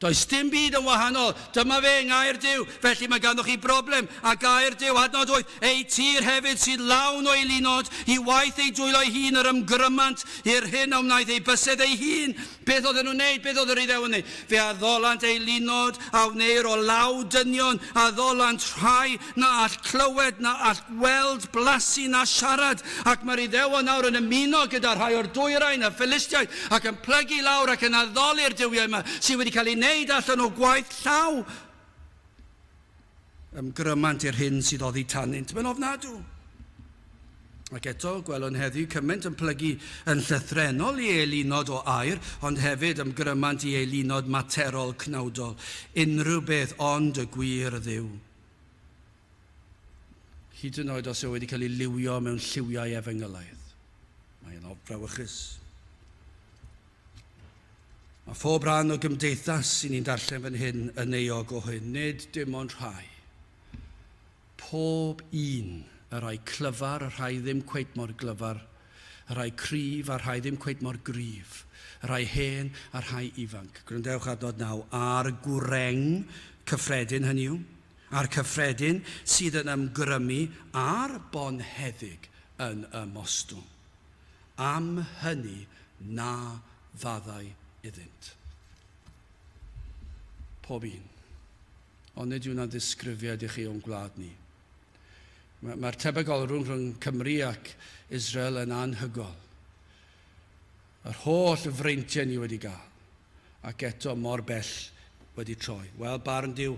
Does dim byd yn wahanol. Dyma fe yng Ngair Duw. Felly mae ganddoch chi broblem â Gair Duw. Adnod 8, Eu tir hefyd sydd lawn o eilunod, i waith eu dwylo eu hun yr ymgrymant i'r hyn a wnaeth eu bysedd eu hun. Beth oedden nhw'n wneud? Beth oedd yr Iddew yn wneud? Fe addolant eilunod a wneir o law dynion, addolant rhai na all clywed, na all weld, blasu na siarad, ac mae'r Iddewon nawr yn ymuno gyda rhai o'r dwyrain, y Philistiaid, ac yn plygu lawr ac yn addoli'r duwiau yma sydd wedi cael ei wneud allan o gwaith llaw. Ymgrymant i'r hyn sydd oddi tanynt. Mae'n ofnadw. Ac eto, gwelwn heddiw cymaint yn plygu yn llythrennol i eilunod o aur, ond hefyd ymgrymant i eilunod materol cnawdol, unrhyw beth ond y gwir Dduw. Hyd yn oed os yw wedi cael ei liwio mewn lliwiau efengylaidd. Mae'n frawychus. Mae phob rhan o gymdeithas sy'n ni'n darllen fan hyn yn euog o hyn, nid dim ond rhai. Pob un, y rhai clyfar, y rhai ddim cweit mor glyfar, y rhai cryf a'r rhai ddim cweit mor gryf, y rhai hen a'r rhai ifanc. Gwrandewch adnod 9, a'r gwreng cyffredin, hynny yw, a'r cyffredin sydd yn ymgrymu a'r bonheddig yn ymostwng. Am hynny na faddau iddynt. Pob un. Ond nid yw hwnna'n ddisgrifiad i chi o'n gwlad ni. Mae'r mae tebygolrwydd rhwng Cymru ac Israel yn anhygol. Yr holl freintiau ni wedi gael, ac eto mor bell wedi troi. Wel, barn Duw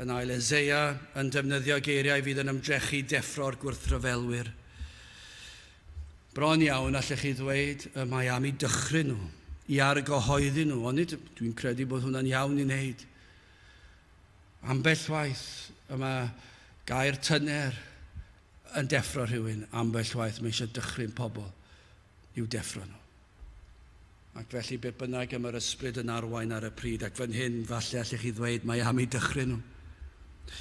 yn ail Eseia yn defnyddio geiriau fydd yn ymdrechu deffro'r gwrthryfelwyr. Bron iawn, allech chi ddweud, y mae am i dychryn nhw, i argyhoeddi nhw, ond nid, dwi'n credu bod hwnna'n iawn i wneud. Ambell waith y mae gair tyner yn deffro rhywun, ambell waith mae eisiau dychryn pobl i'w deffro nhw. Ac felly beth bynnag y mae'r ysbryd yn arwain ar y pryd, ac fan hyn falle allech chi ddweud mae am eu dychryn nhw.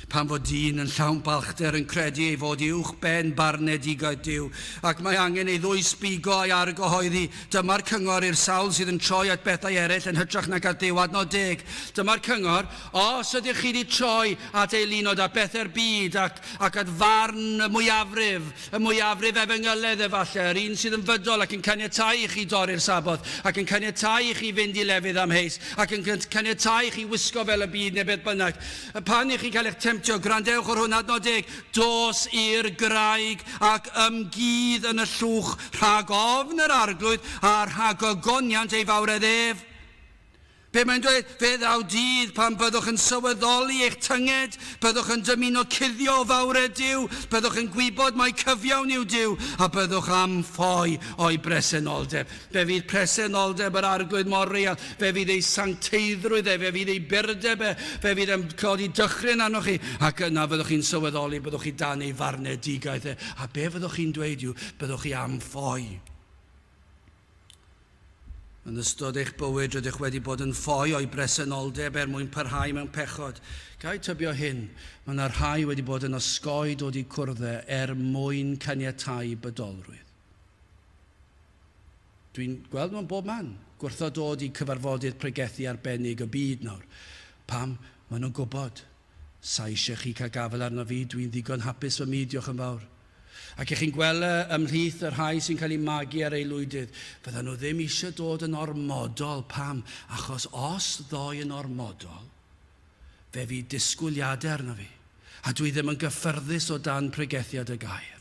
Pan fod dyn yn llawn balchder yn credu ei fod uwch ben barnedigaeth Duw, ac mae angen ei ddwysbigo a'i argyhoeddi, dyma'r cyngor i'r sawl sydd yn troi at bethau eraill yn hytrach nag at Dduw. Adnod deg. Dyma'r cyngor, os ydych chi wedi troi at eilunod a bethau'r byd ac, ac at farn y mwyafrif, y mwyafrif efengyledd efallai, yr un sydd yn fydol ac yn caniatáu i chi dorri'r Saboth, ac yn caniatáu i chi fynd i lefydd amheus, ac yn caniatáu i chi wisgo fel y byd neu beth bynnag. Pan i chi'n cael eich temtio, gwrandewch ar hwn, adnod deg, dos i'r graig ac ymgudd yn y llwch rhag ofn yr Arglwydd a rhag ogoniant ei fawredd ef. Be mae'n dweud? Fe ddaw dydd pan byddwch yn sylweddoli eich tynged, byddwch yn dymuno cuddio o fawredd Duw, byddwch yn gwybod mai cyfiawn yw Duw, a byddwch am ffoi o'i bresenoldeb. Fe fydd presenoldeb yr Arglwydd mor real, fe fydd ei sancteiddrwydd e, fe fydd ei burdeb e, fe fydd e'n codi dychryn arnoch chi, ac yna fyddwch chi'n sylweddoli byddwch chi dan ei farnedigaeth e. A be fyddwch chi'n dweud yw, byddwch chi am ffoi. Yn ystod eich bywyd rydych wedi bod yn ffoi o'i bresenoldeb er mwyn parhau mewn pechod. Ga i tybio hyn, mae yna rhai wedi bod yn osgoi dod i cwrdd e er mwyn caniatáu bydolrwydd. Dwi'n gweld nhw'n bob man, gwrthod dod i cyfarfodydd pregethu arbennig y byd nawr. Pam? Maen nhw'n gwybod. Sa eisiau chi cael gafael arno fi, dwi'n ddigon hapus fy myd, diolch yn fawr. Ac y'ch chi'n gweld e ymhlith y rhai sy'n cael eu magu ar aelwydydd, fyddan nhw ddim eisiau dod yn ormodol. Pam? Achos os ddoi yn ormodol, fe fydd disgwyliadau arno fi, a dwi ddim yn gyffyrddus o dan pregethiad y gair.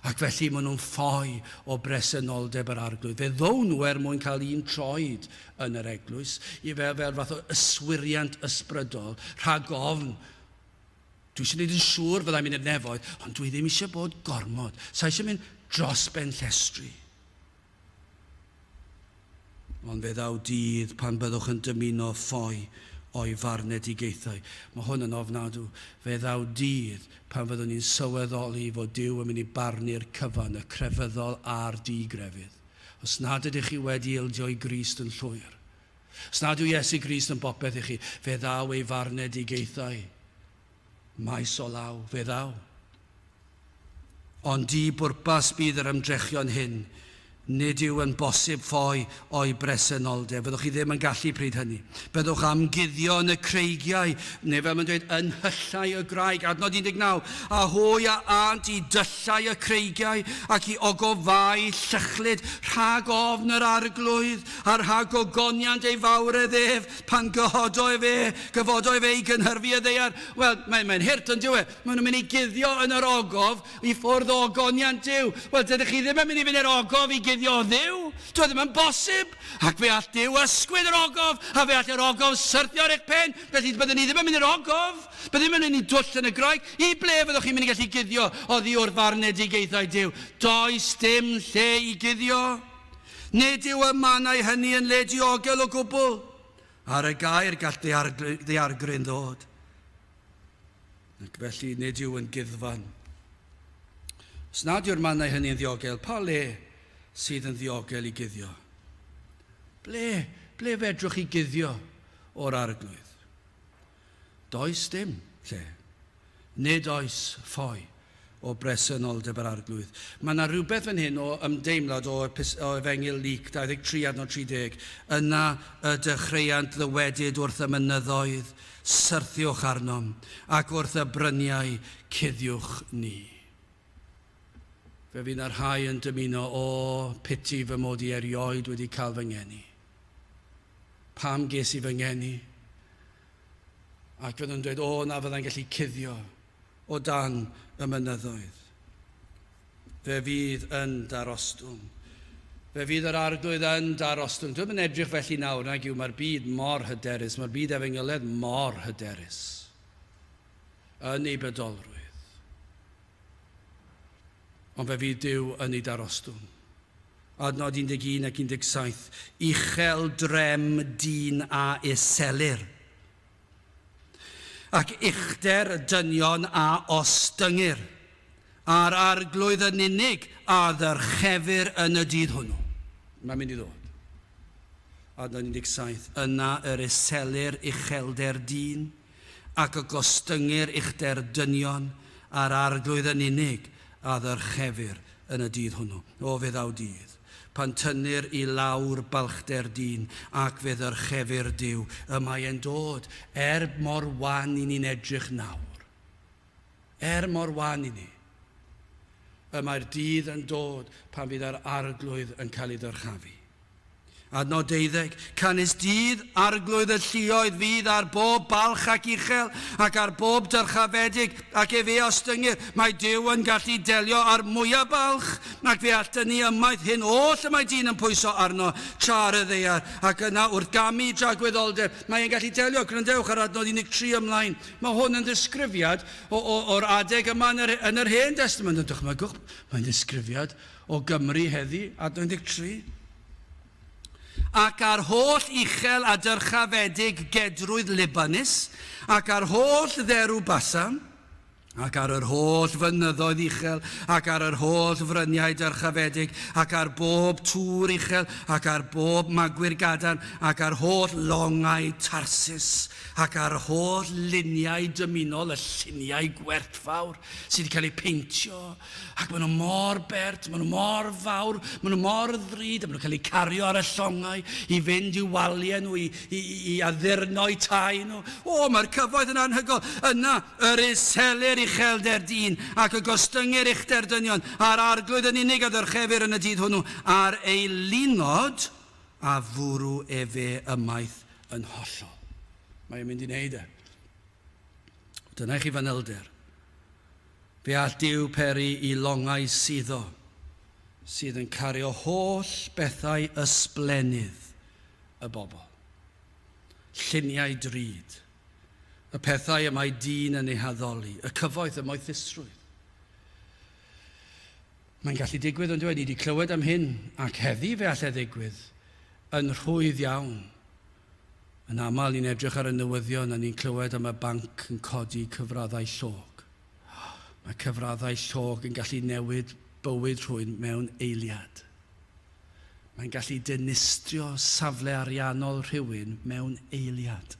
Ac felly maen nhw'n ffoi o bresenoldeb yr Arglwydd. Fe ddown nhw er mwyn cael un troed yn yr eglwys, i fel, fel fath o yswiriant ysbrydol, rhag ofn. Dwi eisiau gwneud yn siŵr fyddai'n mynd i'r nefoedd, ond dwi ddim eisiau bod gormod. Sa eisiau mynd dros ben llestri. Ond fe ddaw dydd pan byddwch yn dymuno ffoi o'i farnedigaethau. Mae hwn yn ofnadw. Fe ddaw dydd pan fyddwn ni'n sylweddoli fod Duw yn mynd i barnu'r cyfan, y crefyddol a'r di-grefydd. Os nad ydych chi wedi ildio i Grist yn llwyr, Os nad yw Iesu Grist yn bopeth i chi, fe ddaw ei farnedigaethau. Maes o law, fe ddaw. Ond di bwrpas bydd yr ymdrechion hyn. Nid yw yn bosib ffoi o'i bresenoldeb. Fyddwch chi ddim yn gallu pryd hynny. Byddwch am guddio yn y creigiau, neu fel mae'n dweud, yn nhyllau y graig. Adnod 19. A hwy a ânt i dyllau y creigiau ac i ogofâu llychlyd rhag ofn yr Arglwydd. A rhag gogoniant ei fawredd ef, pan gyhodo ef e, gyfodo ef e i gynhyrfu y ddaear. Wel, mae'n mae hurt, yn dyw e? Maen nhw'n mynd i guddio yn yr ogof i ffwrdd o ogoniant Duw. Wel, dydych chi ddim yn mynd i fynd i'r ogof i guddio o Dduw. Dyw e ddim yn bosib. Ac fe all Duw ysgwyd yr ogof, a fe all yr ogof syrthio ar eich pen. Felly, byddwn ni ddim yn mynd i'r ogof. Byddwn ddim yn mynd i dwll yn y graig. I ble fyddwch chi'n mynd i gallu guddio oddi wrth farnedigaethau Duw? Does dim lle i guddio. Nid yw y mannau hynny yn le diogel o gwbl. Ar y gair gall ddaeargryn ddod. Ac felly nid yw yn guddfan. Os nad yw'r mannau hynny yn ddiogel, pa le sydd yn ddiogel i guddio? Ble, ble fedrwch chi guddio o'r Arglwydd? Does dim lle. Nid oes ffoi o bresenoldeb yr Arglwydd. Mae yna rhywbeth fan hyn o ymdeimlad o, o Efengyl Luc 23 adnod 30. Yna y dechreuant ddywedyd wrth y mynyddoedd, syrthiwch arnom, ac wrth y bryniau, cuddiwch ni. Fe fydd yna rhai yn dymuno, o, piti fy mod i erioed wedi cael fy ngeni. Pam ges i fy ngeni? Ac fydden nhw'n dweud, o, na fyddai'n gallu cuddio o dan y mynyddoedd. Fe fydd yn darostwng. Fe fydd yr Arglwydd yn darostwng. Dwi'n yn edrych felly nawr, nag yw, mae'r byd mor hyderus, mae'r byd efengyledd mor hyderus yn ei bydolrwydd. Ond fe fydd Duw yn ei darostwng. Adnod 11 ac 17, Uchel drem dyn a iselir, ac uchder dynion a ostyngir, a'r Arglwydd yn unig a ddyrchefir yn y dydd hwnnw. Mae'n mynd i ddod. Adnod 17, Yna yr iselir uchelder dyn, ac y gostyngir uchder dynion, a'r Arglwydd yn unig a ddyrchefir yn y dydd hwnnw. O, fe ddaw dydd, pan tynnir i lawr balchder dyn, ac fe ddyrchefir Duw. Y mae e'n dod, er mor wan i ni'n edrych nawr. Er mor wan i ni. Y mae'r dydd yn dod pan fydd yr Arglwydd yn cael ei ddyrchafu. Adnod deuddeg, Canys dydd Arglwydd y lluoedd fydd ar bob balch ac uchel, ac ar bob dyrchafedig, ac efe a ostyngir. Mae Duw yn gallu delio â'r mwyaf balch, ac fe all dynnu ymaith hyn oll y mae dyn yn pwyso arno, tra ar y ddaear, ac yna wrth gamu i dragwyddoldeb. Mae e'n gallu delio. Gwrandewch ar adnod 13 ymlaen. Mae hwn yn ddisgrifiad o, o, o'r adeg yma yn yr, yn yr Hen Destament. Ond dychmygwch, mae'n ddisgrifiad o Gymru heddi, adnod 13. Ac ar holl uchel a dyrchafedig gedrwydd Libanus, ac ar holl dderw Basan, ac ar yr holl fynyddoedd uchel, ac ar yr holl fryniau dyrchafedig, ac ar bob tŵr uchel, ac ar bob magwyr gadarn, ac ar holl longau Tarsis, ac ar holl luniau dymunol, y lluniau gwerthfawr sydd wedi cael eu peintio, Ac maen nhw mor bert, maen nhw mor fawr, maen nhw mor ddrud, a maen nhw'n cael eu cario ar y llongau i fynd i'w waliau nhw, i, i, i addurno eu tai nhw. O, mae'r cyfoeth yn anhygoel. Yna, yr iselir uchelder dyn, ac y gostyngir uchder dynion, a'r arglwydd yn unig a ddyrchefir yn y dydd hwnnw, a'r eilunod a fwrw efe ymaith yn hollol. Mae e'n mynd i wneud e. Dyna i chi fanylder. Fe all Duw peri i longau suddo, sydd yn cario holl bethau ysblennydd y bobl. Lluniau drud, y pethau y mae dyn yn eu haddoli, y cyfoeth, y moethusrwydd. Mae'n gallu digwydd ond Ni wedi clywed am hyn, ac heddi fe all e ddigwydd, yn rhwydd iawn. Yn aml, ni'n edrych ar y newyddion a ni'n clywed am y banc yn codi cyfraddau llog. Mae cyfraddau llog yn gallu newid bywyd rhywun mewn eiliad. Mae'n gallu dinistrio safle ariannol rhywun mewn eiliad.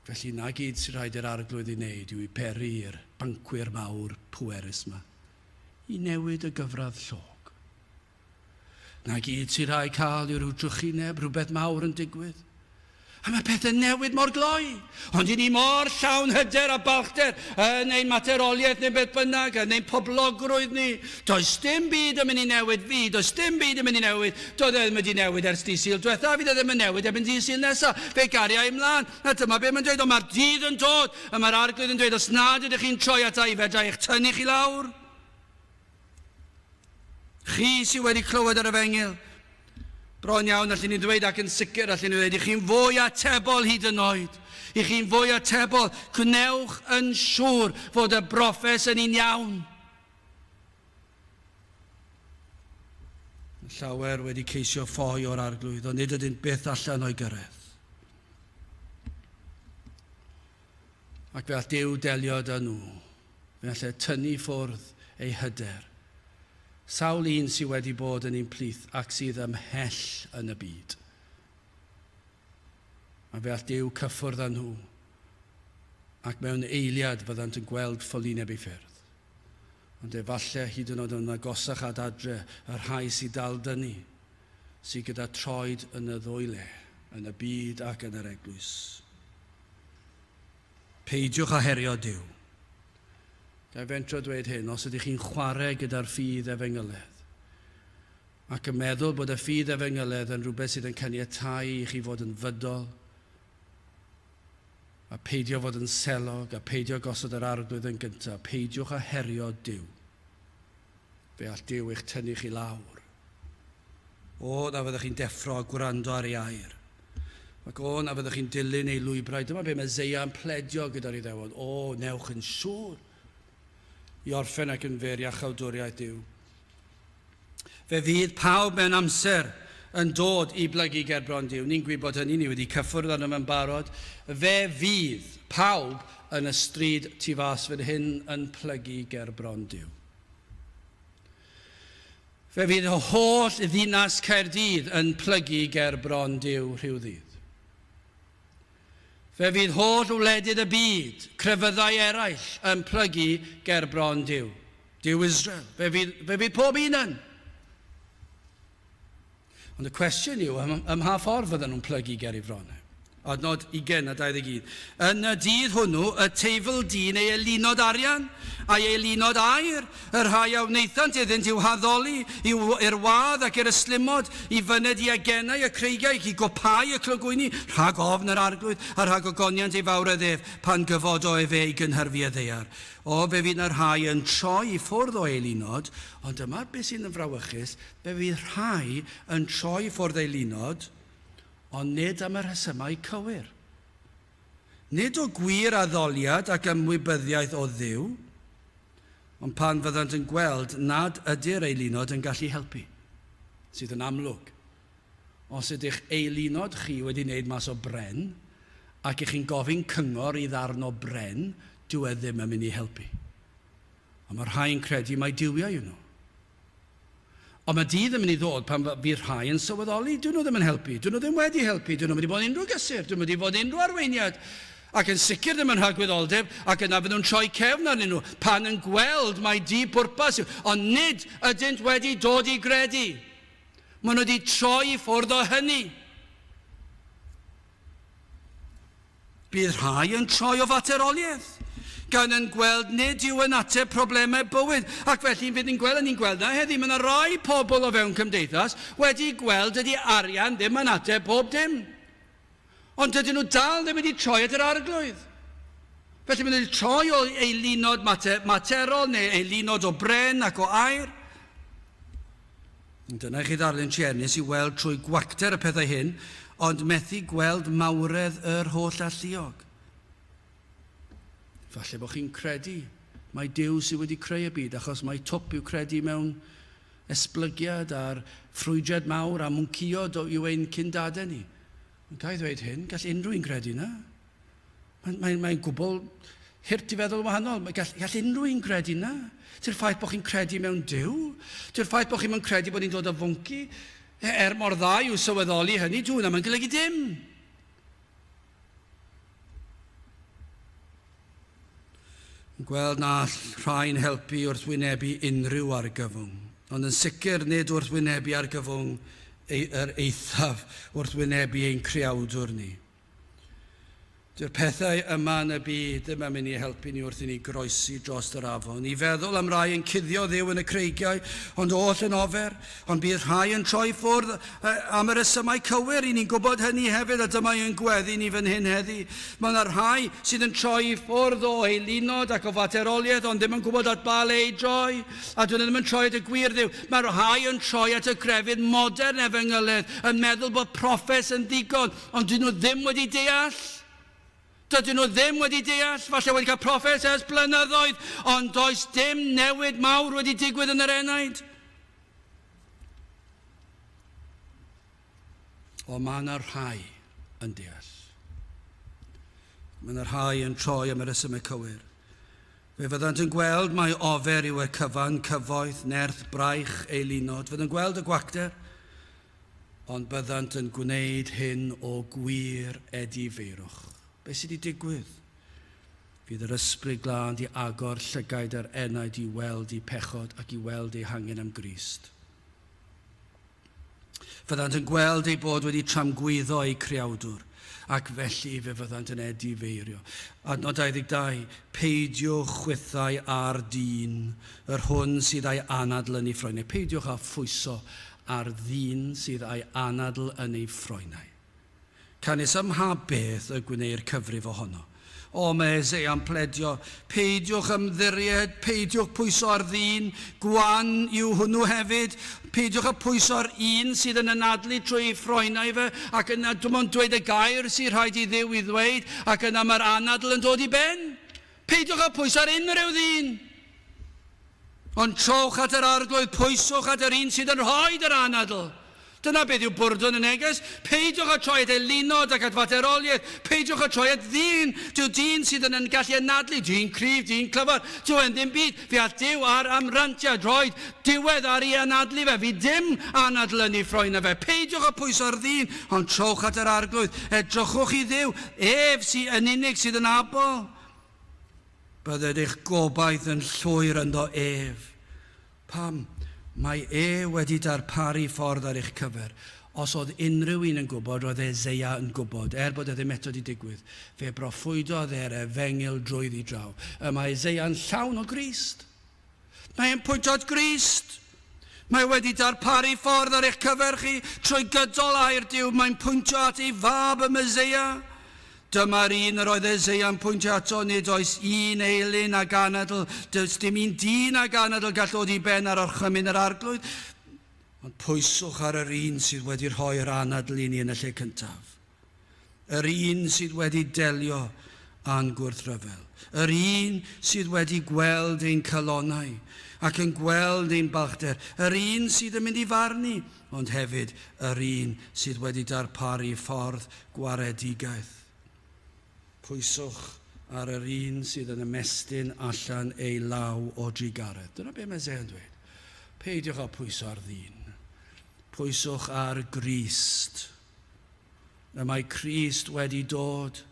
Felly na gyd sy'n rhaid i'r arglwydd ei wneud yw i peri i'r bancwyr mawr pwerus yma i newid y gyfradd llog. Na gyd sy'n rhaid cael yw rhyw drychineb, rhywbeth mawr yn digwydd. A mae pethau'n newid mor gloi. Ond i ni mor llawn hyder a balchder yn ein materoliaeth neu beth bynnag, yn ein poblogrwydd ni. Does dim byd yn mynd i newid fi, does dim byd yn mynd i newid. Doedd e ddim wedi newid ers dydd Sul diwetha, fydd e ddim yn newid erbyn dydd Sul nesa. Fe garia i mlaen. A dyma be mae'n dweud, ond mae'r dydd yn dod, a mae'r arglwydd yn dweud, os nad ydych chi'n troi ata i, fedra i eich tynnu chi lawr. Chi sydd wedi clywed yr efengyl, bron iawn allen ni ddweud ac yn sicr allen ni ddweud, i chi'n fwy atebol hyd yn oed. I chi'n fwy atebol, gwnewch yn siŵr fod y broffes yn un iawn. Llawer wedi ceisio ffoi o'r arglwydd, ond nid ydynt byth allan o'i gyrraedd. Ac fe all Duw delio â nhw. Fe all e tynnu ffwrdd eu hyder. Sawl un sydd wedi bod yn ein plith ac sydd ymhell yn y byd. A fe all Duw cyffwrdd â nhw, ac mewn eiliad fyddant yn gweld ffolineb eu ffyrdd. Ond efallai hyd yn oed yn agosach at adre, y rhai sydd dal dynnu, sydd gyda troed yn y ddwy le, yn y byd ac yn yr eglwys. Peidiwch â herio Duw. Ga i fentro dweud hyn, os ydych chi'n chwarae gyda'r ffydd efengyledd, ac yn meddwl bod y ffydd efengyledd yn rhywbeth sydd yn caniatáu i chi fod yn fydol, a peidio fod yn selog, a peidio gosod yr arglwydd yn gyntaf, peidiwch â herio Duw. Fe all Duw eich tynnu chi lawr. O, na fyddwch chi'n deffro a gwrando ar ei air. Ac o, na fyddwch chi'n dilyn ei lwybrau. Dyma be mae Zeia yn pledio gyda'r Iddewon. O, newch yn siŵr i orffen ac yn fyr iachawdwriaeth Duw. Fe fydd pawb mewn amser yn dod i blygu gerbron Duw. Ni'n gwybod hynny, ni wedi cyffwrdd arno fe'n barod. Fe fydd pawb yn y stryd tu fas fan hyn yn plygu gerbron Duw. Fe fydd holl ddinas Caerdydd yn plygu ger bron Duw rhyw ddydd. Fe fydd holl wledydd y byd, crefyddau eraill, yn plygu ger bron Duw. Duw Israel. Fe fydd, fe fydd pob un yn. Ond y cwestiwn yw, ym, ym mha ffordd fydden nhw'n plygu ger ei fron e? Adnod 20 a 21. Yn y dydd hwnnw, y teifl dyn ei elunod arian, a'i elunod aur, y rhai a wnaethant iddynt i'w haddoli, i'r wadd ac i'r ystlumod, i fyned i agenau y creigiau, ac i gopau y clogwyni, rhag ofn yr Arglwydd, a rhag ogoniant ei fawredd ef, pan gyfodo efe i gynhyrfu y ddaear. O, fe fydd 'na rhai yn troi i ffwrdd o eilunod, ond dyma beth sydd yn frawychus, fe fydd rhai yn troi i ffwrdd eilunod, ond nid am y rhesymau cywir. Nid o gwir addoliad ac ymwybyddiaeth o Dduw, ond pan fyddant yn gweld nad ydy'r eilunod yn gallu helpu, sydd yn amlwg. Os ydych eilunod chi wedi wneud mas o bren, ac ych chi'n gofyn cyngor i ddarn o bren, dyw e ddim yn mynd i helpu. Ond mae rhai yn credu mai duwiau yw nhw. Ond mae dydd yn mynd i ddod pan fydd rhai yn sylweddoli, dyn nhw ddim yn helpu, dyn nhw ddim wedi helpu, dyn nhw wedi bod unrhyw gysur, dyn nhw wedi bod unrhyw arweiniad, ac yn sicr ddim yn rhagwyddoldeb, ac yna fydden nhw'n troi cefn arnyn nhw pan yn gweld mai di bwrpas yw, ond nid ydynt wedi dod i gredu. Maen nhw wedi troi i ffwrdd o hynny. Bydd rhai yn troi o fateroliaeth, gan yn gweld nid yw yn ateb problemau bywyd, ac felly fydd yn gweld, a ni'n gweld na heddi, mae yna rai pobl o fewn cymdeithas wedi gweld dydy arian ddim yn ateb pob dim. Ond dydyn nhw dal ddim wedi troi at yr Arglwydd. Felly maen nhw wedi troi o eilunod materol neu eilunod o bren ac o aur. Dyna i chi ddarlun truenus i weld trwy gwacter y pethau hyn, ond methu gweld mawredd yr holl alluog. Falle bod chi'n credu mai Duw sydd wedi creu y byd, achos mai twp yw credu mewn esblygiad a'r ffrwydriad mawr a mwncïod yw ein cyndadau ni. Ond ga i ddweud hyn, gall unrhyw un gredu 'na. Mae'n mae, mae gwbl hurt i feddwl wahanol. Mae gall, gall unrhyw un gredu na. Ty'r ffaith bod chi'n credu mewn Duw, ty'r ffaith bod chi'n credu bod ni'n dod o fwnci, e, er mor dda yw sylweddoli hynny, dw hwnna mae'n golygu dim. Yn gweld na all rhai'n helpu wrth wynebu unrhyw argyfwng, ond yn sicr nid wrth wynebu argyfwng ei, yr eithaf wrth wynebu ein creawdwr ni. Dyw'r pethau yma yn y byd ddim yn mynd i helpu ni wrth i ni groesi dros yr afon. I feddwl am rai yn cuddio Dduw yn y creigiau, ond oll yn ofer. Ond bydd rhai yn troi ffwrdd am y rhesymau cywir. I ni'n gwybod hynny hefyd, a dyma ein gweddi ni fan hyn heddi. Mae yna rhai sydd yn troi i ffwrdd o eilunod ac o fateroliaeth, ond ddim yn gwybod at ba le i droi. A dyn nhw ddim yn troi at y gwir Dduw. Mae rhai yn troi at y crefydd modern efengylaidd, yn meddwl bod proffes yn ddigon. Ond dyn nhw ddim wedi deall. Dydyn nhw ddim wedi deall, falle wedi cael proffes ers blynyddoedd, ond does dim newid mawr wedi digwydd yn yr enaid. O, mae yna rhai yn deall. Mae yna rhai yn troi am y resymau cywir. Fe fyddant yn gweld mai ofer yw y cyfan, cyfoeth, nerth, braich, eilunod. Fydd yn gweld y gwacter. Ond byddant yn gwneud hyn o gwir edifeirwch. Beth sydd wedi digwydd? Fydd yr Ysbryd Glân di agor llygaid yr enaid i weld eu pechod ac i weld eu hangen am Grist. Fyddant yn gweld eu bod wedi tramgwyddo eu Creawdwr, ac felly fe fyddant yn edifeirio. Adnod 22, Peidiwch chwithau â'r dyn, yr hwn sydd â'i anadl yn ei ffroenau. Peidiwch â phwyso ar ddyn sydd â'i anadl yn ei ffroenau. Canys ym mha beth y gwneir cyfrif ohono? O, mae Eseia'n pledio, Peidiwch ymddiried, peidiwch pwyso ar ddyn, gwan yw hwnnw hefyd, peidiwch â pwyso ar un sydd yn anadlu trwy ei ffroenau fe, ac yna dim ond dweud y gair sydd rhaid i Dduw i ddweud, ac yna mae'r anadl yn dod i ben. Peidiwch â pwyso ar unrhyw ddyn. Ond trowch at yr Arglwydd, pwyswch at yr un sydd yn rhoid yr anadl. Dyna beth yw bwrdwn y neges. Peidiwch â troi at eilunod ac at fateroliaeth. Peidiwch â troi at ddyn. Dyw dyn sydd yn yn gallu anadlu, dyn cryf, dyn clyfar, dyw e'n ddim byd. Fe all Duw ar amrantiad rhoi diwedd ar ei anadlu fe. Fydd dim anadl yn ei ffroen fe. Peidiwch â pwyso ar ddyn, ond trowch at yr Arglwydd. Edrychwch i Dduw, ef sy yn unig sydd yn abl. Bydded eich gobaith yn llwyr ynddo ef. Pam? Mae e wedi darparu ffordd ar eich cyfer. Os oedd unrhyw un yn gwybod, roedd Eseia yn gwybod, er bod e ddim eto wedi digwydd. Fe broffwydodd e'r efengyl drwyddi draw. Y mae Eseia'n llawn o Grist. Mae e'n pwyntio at Grist. Mae wedi darparu ffordd ar eich cyfer chi trwy gydol air Duw. Mae'n pwyntio at ei fab y Meseia. Dyma'r un yr oedd Eseia'n pwyntio ato, nid oes un eilun ag anadl, does dim un dyn ag anadl gall ddod i ben ar orchymyn yr Arglwydd. Ond pwyswch ar yr un sydd wedi rhoi'r anadl i ni yn y lle cyntaf. Yr un sydd wedi delio â'n gwrthryfel. Yr un sydd wedi gweld ein calonnau ac yn gweld ein balchder. Yr un sydd yn mynd i farnu, ond hefyd yr un sydd wedi darparu ffordd gwaredigaeth. Pwyswch ar yr un sydd yn ymestyn allan ei law o drugaredd. Dyna be mae Eseia'n dweud. Peidiwch â pwyso ar ddyn. Pwyswch ar Grist. Y mae Crist wedi dod.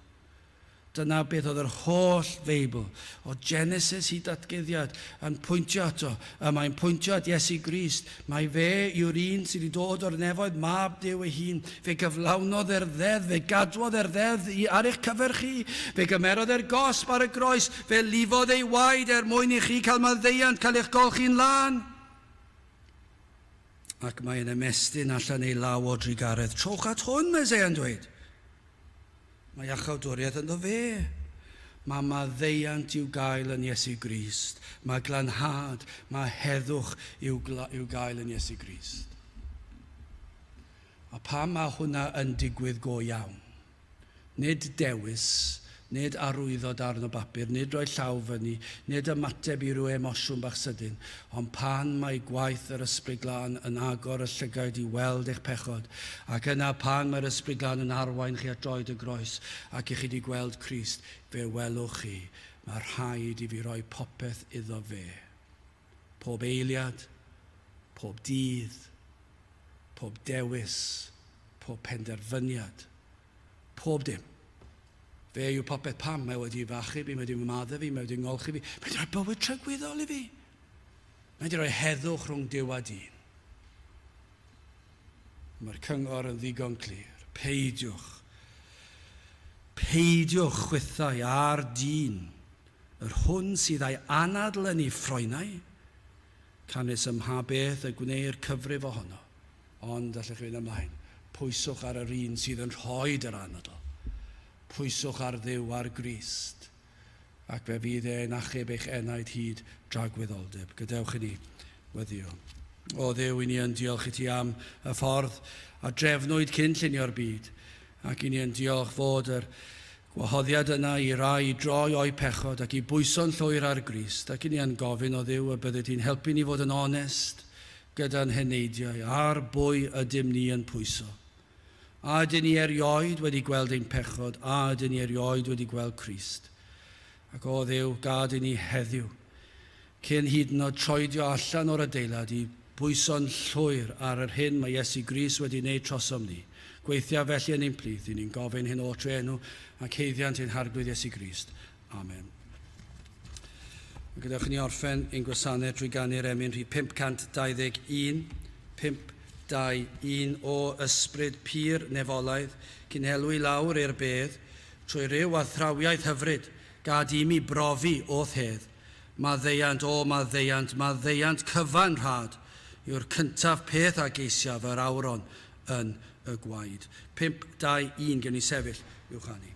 Dyna beth oedd yr holl Feibl, o Genesis i Datguddiad, yn pwyntio ato. Y mae'n pwyntio at Iesu Grist. Mai fe yw'r un sydd wedi dod o'r nefoedd, Mab Duw ei hun. Fe gyflawnodd e'r ddeddf, fe gadwodd e'r ddeddf i ar eich cyfer chi. Fe gymerodd e'r gosb ar y groes, fe lifodd ei waed er mwyn i chi cael maddeuant, cael eich golchi'n lân. Ac mae'n ymestyn allan ei law o drugaredd. Trowch at hwn, mae Eseia'n dweud. Mae iachawdwriaeth ynddo fe. Mae maddeuant i'w gael yn Iesu Grist. Mae glanhad, mae heddwch i'w, i'w gael yn Iesu Grist. A pam mae hwnna yn digwydd go iawn? Nid dewis, nid arwyddo darn o bapur, nid rhoi llaw fyny, nid ymateb i ryw emosiwn bach sydyn, ond pan mae gwaith yr Ysbryd Glân yn agor y llygaid i weld eich pechod, ac yna pan mae'r Ysbryd Glân yn arwain chi at droed y groes ac i chi 'di gweld Crist, fe welwch chi, mae rhaid i fi roi popeth iddo fe. Pob eiliad, pob dydd, pob dewis, pob penderfyniad, Pob dim. Fe yw popeth pam. Mae wedi fy achub i, mae wedi fy maddau fi, mae wedi ngolchi fi. Mae wedi rhoi bywyd tragwyddol i fi. Mae wedi rhoi heddwch rhwng Duw a dyn. Mae'r cyngor yn ddigon clir. Peidiwch. Peidiwch chwithau ar dyn, yr hwn sydd â'i anadl yn ei ffroenau, canys ym mha beth y gwneir cyfrif ohono. Ond, allech chi fynd ymlaen, pwyswch ar yr un sydd yn rhoid yr anadl. Pwyswch ar Dduw, ar Grist, ac fe fydd e'n achub eich enaid hyd dragwyddoldeb. Gadewch i ni weddïo. O Dduw, i ni yn diolch i ti am y ffordd a drefnwyd cyn llunio'r byd, ac i ni yn diolch fod yr gwahoddiad yna i rai i droi o'u pechod ac i bwyso'n llwyr ar Grist, ac i ni yn gofyn o Dduw y byddet ti'n helpu ni fod yn onest gyda'n heneidiau, ar bwy ydym ni yn pwyso? A ydyn ni erioed wedi gweld ein pechod? A ydyn ni erioed wedi gweld Crist? Ac o Dduw, gad i ni heddiw, cyn hyd yn oed troedio allan o'r adeilad i bwyso'n llwyr ar yr hyn mae Iesu Grist wedi wneud trosom ni. Gweithia felly yn ein plith, i ni'n gofyn hyn oll trwy enw ac haeddiant ein Harglwydd Iesu Grist. Amen. Gadewch i ni orffen ein gwasanaeth drwy ganu'r emyn rhif 521, 521 o ysbryd pur nefolaidd, cynhelu i lawr i'r bedd, trwy ryw athrawiaeth hyfryd, gad i mi brofi o'th hedd. Maddeuant, o maddeuant, maddeuant cyfan rhad, yw'r cyntaf peth a geisiaf yr awron yn y gwaed. 5, 2, 1, gewn ni sefyll i'w chanu.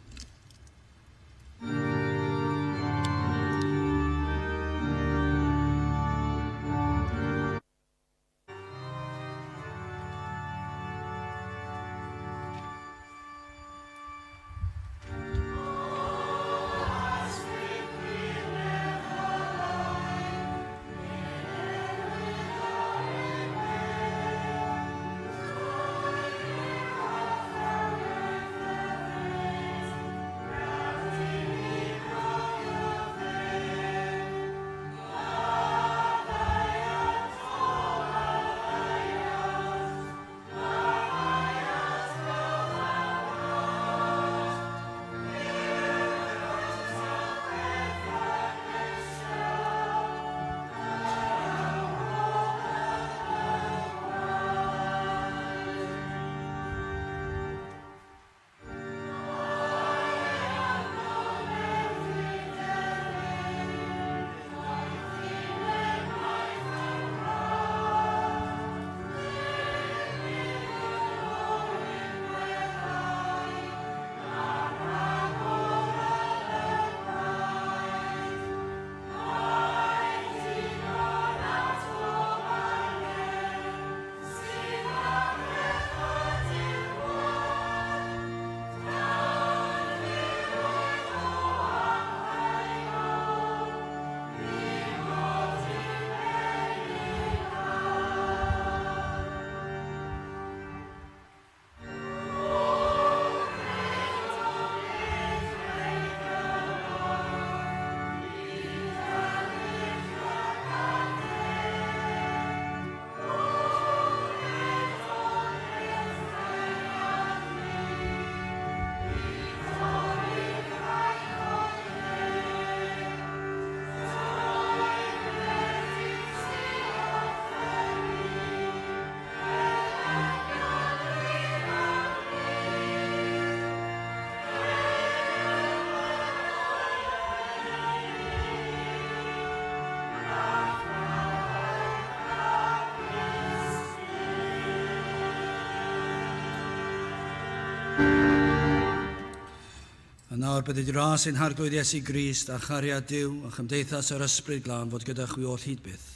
A nawr bydded i ras ein Harglwydd Iesu Grist a chariad Duw a chymdeithas yr Ysbryd Glân fod gyda chwi oll hyd byth.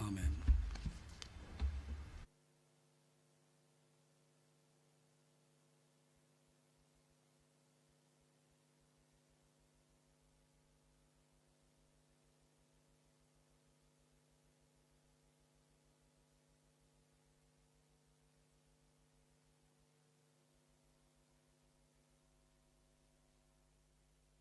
Amen.